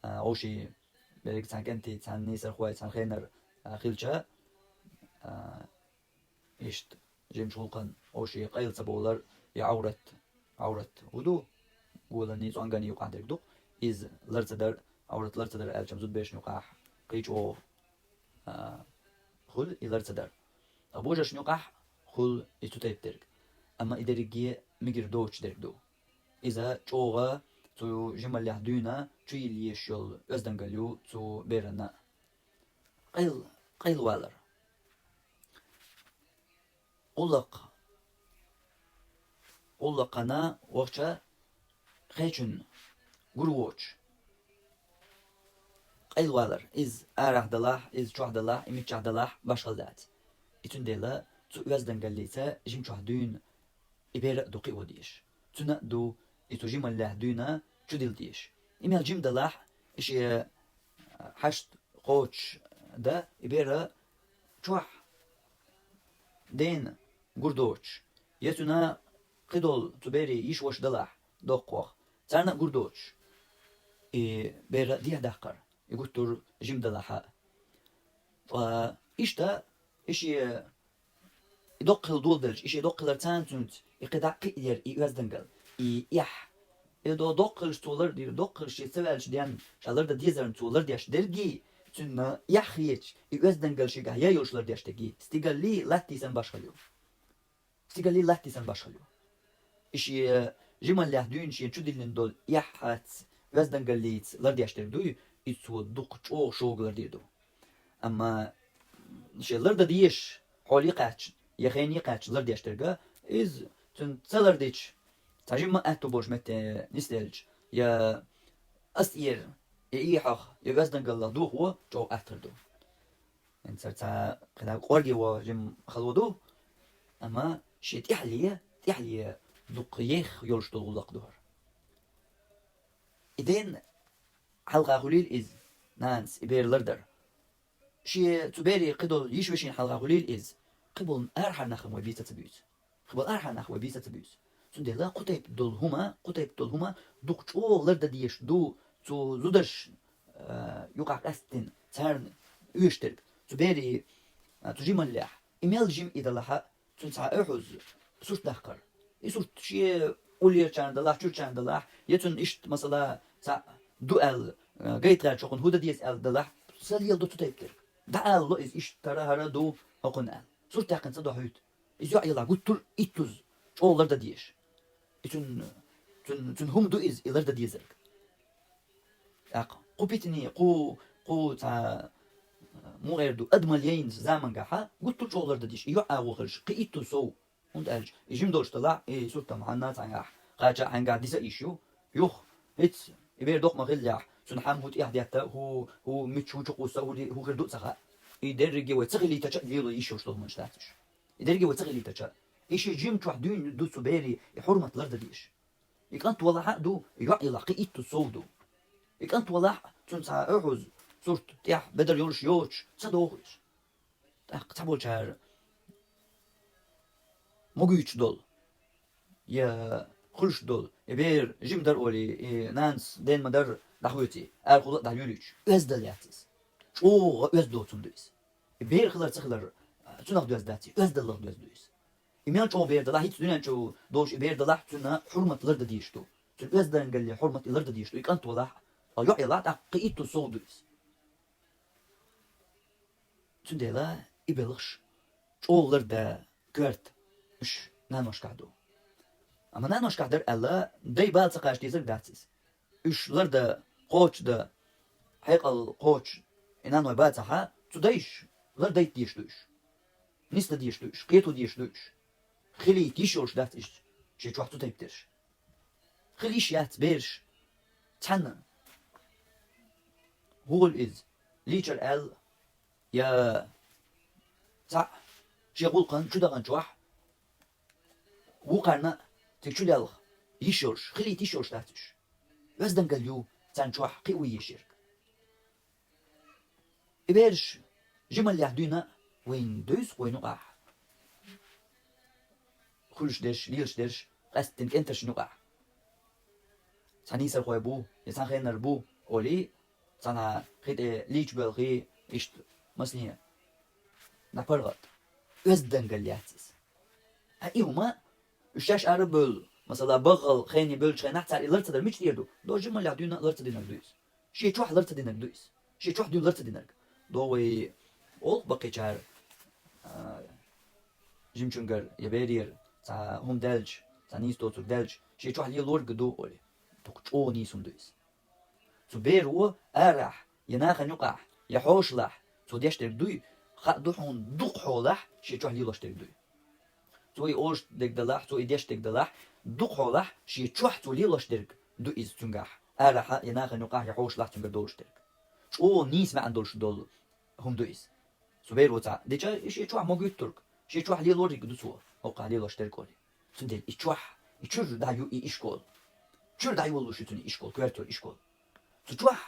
А, вовшийн берриг цхьана кӀентий, цхьана нийсархой, цхьана хенара, а, хилча, а, иштта, жимачу гӀуллакхана вовшийн къайла ца бовлар, я Ӏаврат, Ӏаврат хӀун ду, голаний, цӀонгений юкъахь дерг ду-кх, иза лар ца дар, Ӏаврат лар ца дар аьлча-м зудбершна юкъахь кхин чӀогӀа, а, хуьлу и лар ца дар. Ткъа божаршна юкъахь хуьлу и цу тайпа дерг. Амма и дерриге мегар доцуш дерг ду. Иза чӀогӀа цу жималлехь дуьйна чу йилла езаш йолу оьздангалла ю цу берана. Къайл-, къайлавалар. ГӀуллакх-, гӀуллакхана вахча кхечун гур воцуш, къайлавалар. Иза арахь далахь, иза чохь далахь, и миччахь далахь, башхалла дац. И цундела цу оьздангаллица жимчохь дуьйна и бер а ду кхио дезаш. Цуьнан а ду и цу жималлехь дуьйна чудилла дезаш. И мел жима далахь, и шен хьашт кхочуш дан, и бер а чохь дена гур доцуш, я цуьнан кхидолу цу берийн йиша-ваша далахь, доккхох, царна а гур доцуш, и бер а дехьа даккхар, и гуттар а жима далахь а. Ткъа иштта, и шен и доккха хила доладелча, и шен доккха хилар царна цуьнца, и кхидӀа а кхиъ яра и оьздангалла, и эхь. И до доккха хилча цо лардийр, доккха хилча шен ца ваьлча денна, ша лардан дезарна цо лардеш дерг, цуьнан эхь хеташ, и оьздангалла шегахь ян йолуш лардеш дерг, стигаллий, латтий санна башхалла ю. Стигаллий, латтий санна башхалла ю. И шен жималлехь дуьйна шен чудиллина долу эхь хьац оьздангаллица лардеш дерг дуй, и цо дукха чӀогӀа шога лардийр ду. Амма шен лардан дезаш, хьоле кхаьчна, я хене кхаьчна лардеш дерг, иза цуьнан ца лардича, цхьа жимма аьтту болуш метте нисделча, я ас тӀера, я эхьах, я оьздангаллах дохо чӀогӀа аттар ду. ХӀинца цара кхидӀа кӀорге ван жима хало ду, амма шен тӀаьхьале, тӀаьхьале дукха еха йолуш долу гӀуллакх ду хӀара. И ден хьалха хуьлийла иза, нанас и бер лардар. Шен цу берийн кхидолу йиша-вешина хьалха хуьлийла иза, кхиболу арахьара нах вай бийца ца буьйцу. Кхиболу арахьара нах вай бийца ца буьйцу. Цундела кху тайпа долу хӀума, кху тайпа долу хӀума дукха чӀогӀа лардан дезаш ду цу зударш, а, юкъахь къаьсттина, царна оьшуш дерг. Цу берийн, а, цу жималлехь, и мел жима и далахь а, цуьнан цхьа оьхьаза сурт даккхар. И сурт шен уллерачарна далахь, чуьрачарна далахь, я цуьнан иштта, масала, цхьаъ ду аьлла, а, гайта гӀертачохь хӀун дан деза аьлла далахь, ца леладо цу тайпа дерг. ДӀаалало иза иштта тара-хӀара ду хӀокхунна аьлла. Сурт даьккхина ца дохьуьйту. Иза йоӀ елахь гуттар а иттаза чӀогӀа лардан дезаш. И цуьнан, Цун, цун хӀума ду иза, и лардан дезарг. ТӀаккха кху питане, кху, кху цхьа, мугӀер ду, адамал яйнача замангахьа гуттар чӀогӀа лардан дезаш, и йоӀ агӀо хилча, кхы итту сов. ХӀунда аьлча, и жима долаш далахь, и сурт-м хьанна цхьангахь, кхача хьангахь диса йиш ю, юха, хӀинца, и бер доккха ма хиллехь, цун хӀама хӀу тӀехьа детта, хӀу, хӀу мичча, хӀу чукхосса, хӀу ди-, хӀу хир ду а ца хаьа. И дерриге вай ца хилийтача а лело йиш йолаш дола хӀуманаш дац уж. И дерриге вай ца хилийтача а. И ший жима чохь дуьйна ду цу берий, и хьурмат лардан дезаш. И кӀант валахь а ду, и йоӀ елахь кхы итту сов ду. И кӀант валахь а, цунна цхьа оьгӀаз, сурт, тӀехь, бедар йолаш йоцуш, ца доху иза. ТӀаккха цхьаболчара могуьйтуш долу, я хуьлуш долу, я бер жима дара олий, и нанас ден ма-дарра дӀахоьций, арахула а дӀалуьйлуьйтуш, оьздал яц иза. ЧӀогӀа оьзда доцун ду иза. И бер хилар ца хилар, а, цунах доьзна дац, и оьздаллах доьзна ду иза. И мел чӀогӀа бер далахь, хӀинца дуьнен чу долуш и бер далахь, цунна хьурмат лардан дезаш ду. Цуьнан оьздангалле хьурмат и лардан дезаш ду. И кӀант валахь а, йоӀ елахь а, тӀаккха кхы итту сов ду иза. Цундела и белхаш чӀогӀа лардан коьрта уьш наношкахь ду. Амма наношкахь дара аьлла, дай бала ца кхача дезарг дац иза. Уьш лардан кхочушдан, хьекъал кхочуш и наной бацахь а, цу дайша лардайта дезаш ду уьш. Нисдан дезаш ду уьш, кхето дезаш ду уьш. Хилийта йиш йолуш дац уьш, шен чохь цу тайпа дерш. Хила йиш яц бераш. Цхьанна хӀугӀуьллу иза, лийчар аьлла, я цхьаъ шен гӀуллакхана чу даханчохь, вукхарна а цига чу лелха йиш йолуш, хилийта йиш йолуш дац уьш. Оьздангалла ю царна чохь кхио езаш ерг. И бераш жималлех дуьйна а вайна дуьйцу вайна юкъахь. Хуьлуш дерш, лелаш дерш, къаьсттина кӀентаршна юкъахь. Цхьа нийсархой бу, я цхьа хеннара бу, олий, цхьана хи тӀе лийча боьлхий, иштта массане дӀапаргӀат. Оьздангалла яц иза. Ткъа и хӀума, уьш шаьш ара а бевлла, масала, баххал хене бевллачу хенахь цара и лар ца дар мича тӀера ду? Дожа жималлех дуьйна а лар ца динарг ду иза. Шен чохь лар ца динарг ду иза. Шен чохь дуьйна лар ца динарг. До вай олу баккхийчара, а, жимачуьнгара я берера цхьа хӀума даьлча, цхьа нийса доцург даьлча, шен чохь лелорг а ду, олий. Дукха чӀогӀа нийса хӀума ду иза. Цу беро арахь, я нахана юкъахь, я хьошалахь, цо деш дерг дуй, хаа ду хьуна дукха хьолахь, шен чохь лелош дерг дуй. Цо и олуш дерг далахь, цо и деш дерг далахь, дукха хьолахь, шен чохь цо лелош дерг ду иза цуьнгахь, арахьа, я нахана юкъахь, я хьошалахь цуьнгара долуш дерг. ЧӀогӀа нийса маьӀна долуш долу хӀума ду иза. Цу беро цхьаъ дича, и шен чохь могуьттург, шен чохь лелориг ду цо, хӀокхахь лелош дерг олий. Цундела и чохь, и чуьра дӀа ю и ишкол. Чуьра дӀа йолуш ю цуьнан ишкол, коьрта йолу ишкол. Цу чохь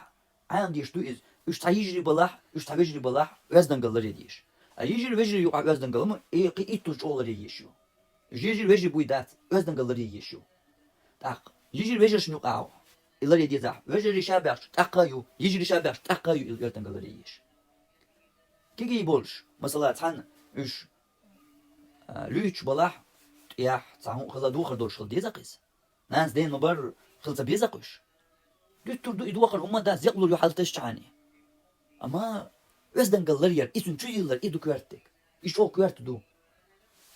Ӏаьна деш ду иза, уьш цхьа йижарий балахь, уьш цхьа вежарий балахь, оьздангалла лар е дезаш. А йижарий вежарий юкъахь оьздангалла ма, и кхин иттуз чӀогӀа лар е езаш ю. Йижарий вежарий буй дац, оьздангалла лар е езаш ю. ТӀаккха йижарий вежаршна юкъахь и лар е дезахь, вежарий ша баьхча тӀаккха а ю, йижарий ша баьхча тӀаккха а ю и оьздангалла лар е езаш. Кегий болуш, масала, цхьанна уьш, а, луьйчу балахь, тӀехь цхьа хӀума хила духар долуш хила деза-кх иза. Нанас ден ма-барра хила ца беза-кх уьш. Дуьттур ду и дохар хӀумма а дац, зекъалур ю хьалаташ чхьани. Амма оьздангалла лар яр, и цуьнан чу йиллар, и ду коьрта дерг. И чӀогӀа коьрта ду.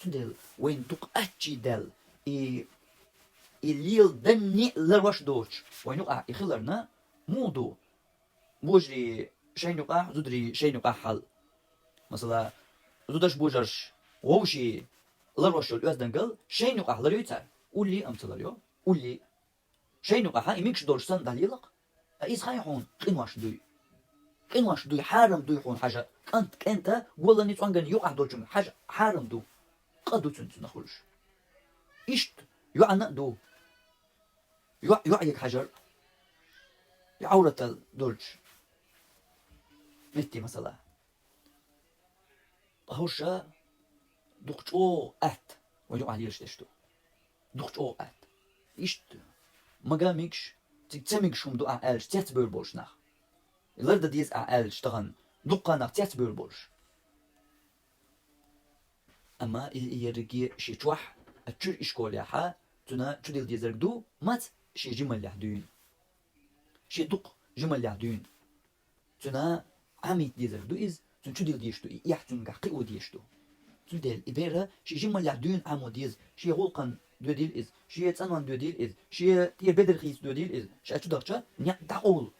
Цундела вайна дукха аччий даьлла, и, и леладанне а ларош доцуш, вайна юкъахь и хиларна, муха ду? Божарий шайна юкъахь, зударий шайна юкъахь хьал. Масала, зудаш божарш вовший ларош йолу оьздангалла шайна юкъахь лар йой цара? Уллий а ца лар йо. Уллий а. Шайна юкъахь и мегаш долуш санна дӀалелакх. Ткъа иза хай хьуна къинош дуй. Къинош дуй, хьарам дуй хьуна хьажа. КӀант, кӀента, голланний, цӀонган юкъахь долчуьнга хьажа, хьарам ду. Къа ду цуьнан цунах хуьлуш. Иштта йоӀана а ду. ЙоӀ, йоӀ ега хьажар, и Ӏавратал долчу метте, масала. Ткъа хӀорш дукха чӀогӀа атта вайн юкъахь лелаш дерш ду. Дукха чӀогӀа атта. Иштта, мага мегаш, цига ца мегаш хӀума ду ахь аьлча, цецбевр болуш нах. И лардан деза ахь аьлча, тахана дуккха нах цецбевр болуш. Амма и, и ерриге шен чохь, а чуьра ишколехьа, цуьнан чудилла дезарг ду, маца шен жималлех дуьйна. Шен дукха жималлех дуьйна. Цуьнан Ӏамийта дезарг ду иза, цуьнан чудилла дезаш ду, и эхь цуьнгахь кхио дезаш ду. Цундела и бер ший жималлехь дуьйна Ӏамо деза, шен гӀуллакхана доьдийла иза, шен цӀанонна доьдийла иза, шен тӀера бедар хийца доьдийла иза, ша чу дахча, некъ дӀакъовла.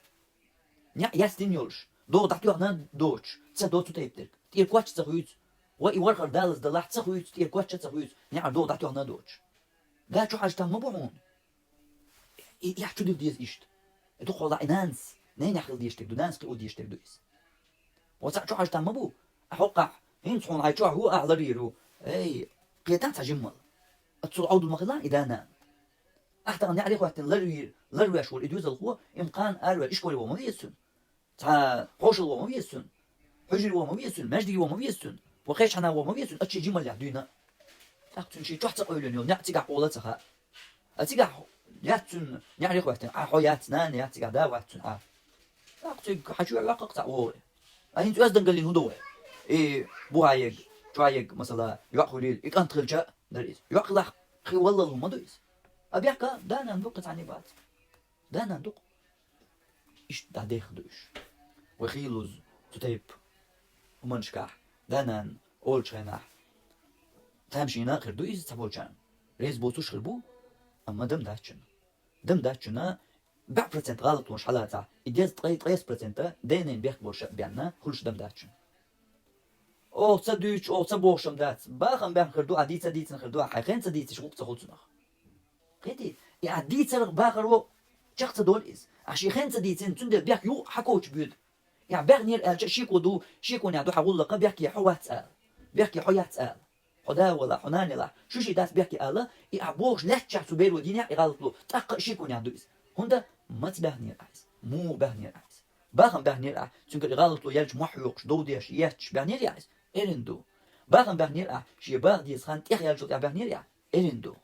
Некъ яьстина йолуш, догӀа дӀатоьхна доцуш, ца до цу тайпа дерг. ТӀера коч а ца хуьйцу, ва и вархара далаза далахь ца хуьйцу, тӀера коч а ца хуьйцу, некъ догӀа дӀатоьхна доцуш. Да чу хьажа там ма бу хьуна. И эхь чу дилла деза иштта. И дукха хьолахь и нанас, ненехь хила дезаш дерг ду, нанас кхио дезаш дерг ду иза. Ва цхьаъ чу хьажа там ма бу. Ахь хӀоккхахь, хӀинца хьуна хьайн чохь ву, ахь ларйийр ву. Эй, кхетахь цхьа жиммал. Аццул Ӏовдал ма хилахь и да-нана. Ахь тахана неӀаре хӀоьттина ларвийр, ларвеш волу и доьзалхо, и-м кхана араваьлла ишколе ван ма веза цуьнан. Цхьа хьошалла ван ма веза цуьнан. Хьуьжаре ван ма веза цуьнан, маьждиге ван ма веза цуьнан. Ва кхечхьана ван ма веза цуьнан, аццул жималлех дуьйна. ТӀаккха цуьнан шен чохь ца къевлина йолу некъ цигахь къола ца хаьа. А цигахь яц цуьнан неӀаре хӀоьттина, Ӏа хьо яц, нана яц цигахь, да вац цуьнан Ӏа. ТӀаккха цига хьан чу йоккху цхьаъ вогӀу. А хӀинца оьздангаллин хӀун ду вай? И бухахь ерг, чохь ерг, масала, йоӀ хуьлийла, и кӀант хилча а дара иза. ЙоӀ хилахь, кхин валлал хӀума ду иза. А бехка, да-нана ду, кхин цхьанне бац. Да-нана ду-кх. Иштта дӀадехна ду уьш. Вай хийлаза цу тайпа хӀуманашкахь, да-нана олучу хенахь, тамашийна а хир ду иза цхьаболчарна. Реза боцуш хир бу, амма дам дац шуна. Дам дац шуна, бӀе процент гӀалатонаш хьалацахь, и дезткъе ткъесна процента денна бехк болуш а бен хуьлуш дам дац шуна. Оха ца дуьйцуш, оха ца бохуш-м дац. Бахам баьхна хир ду, ахь дийца а дийцина хир ду, ахь хьайн хен ца дийцича гӀуллакх ца хуьлу цунах. Кхетий, и ахь дийцарх бахаро чекх ца долу иза. Ахь шен хен ца дийцина, цундела бехк юха хьан коча боьду. И ахь баьхнера аьлча, шеко ду, шеконехь ду хьан гӀуллакха, бехке хьо вац ала. Бехке хьо яц ала. Хьо да валахь, хьо нана елахь, шу ши дац бехке ала, и ахь бохуш лаьттачохь цу беро динехь и гӀалатло, тӀаккха а шеконехь ду иза. ХӀунда маца баьхнера ахь иза? Муха баьхнера ахь иза? Бахам баьхнера ахь, цуьнгара и гӀалатло яьлча мохь хьоькхуш, дов деш, етташ баьхнера ахь иза? Эрна ду. Бахам баьхнера ахь, шен баха деза хан тӀехъяьллачул тӀехь баьхнера ахь? Эрна ду.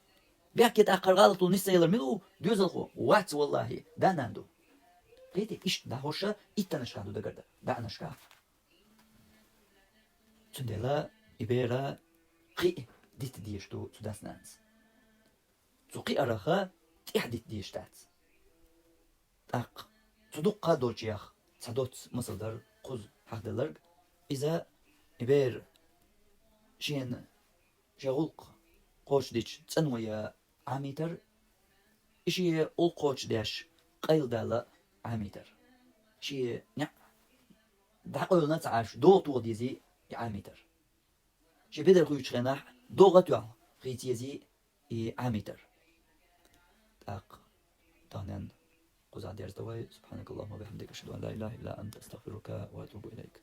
Бехке тӀаккха хӀара гӀалатло нисса ялар мила ву доьзалхо? Вац, валлахӀи, да-нана ду. Кхетий, иштта дӀахьоша иттанашкахь ду дагардан, даьӀнашкахь. Цундела и бер кхиъ дита дезаш ду цу дас-нанас. Цу кхиарах тӀаьхьа дита дезаш дац. ТӀаккха цу дуккха а долчех цхьа доцца масал дара кхуза хьахделларг. Иза и бер шена шен гӀуллакх кхочушдича цӀано ян Ӏамийтар, и шен гӀуллакх кхочушдеш къайладала Ӏамийтар. Шен неӀ дӀакъевлина а ца Ӏаш, догӀа тоха дезий и Ӏамийтар. Шен бедар хуьйцучу хенахь догӀа а тоьхна хийца езий и Ӏамийтар. ТӀаккха таханен кхузахь дерзадо вай. سبحانك اللهم وبحمدك، أشهد أن لا إله إلا أنت، أستغفرك وأتوب إليك.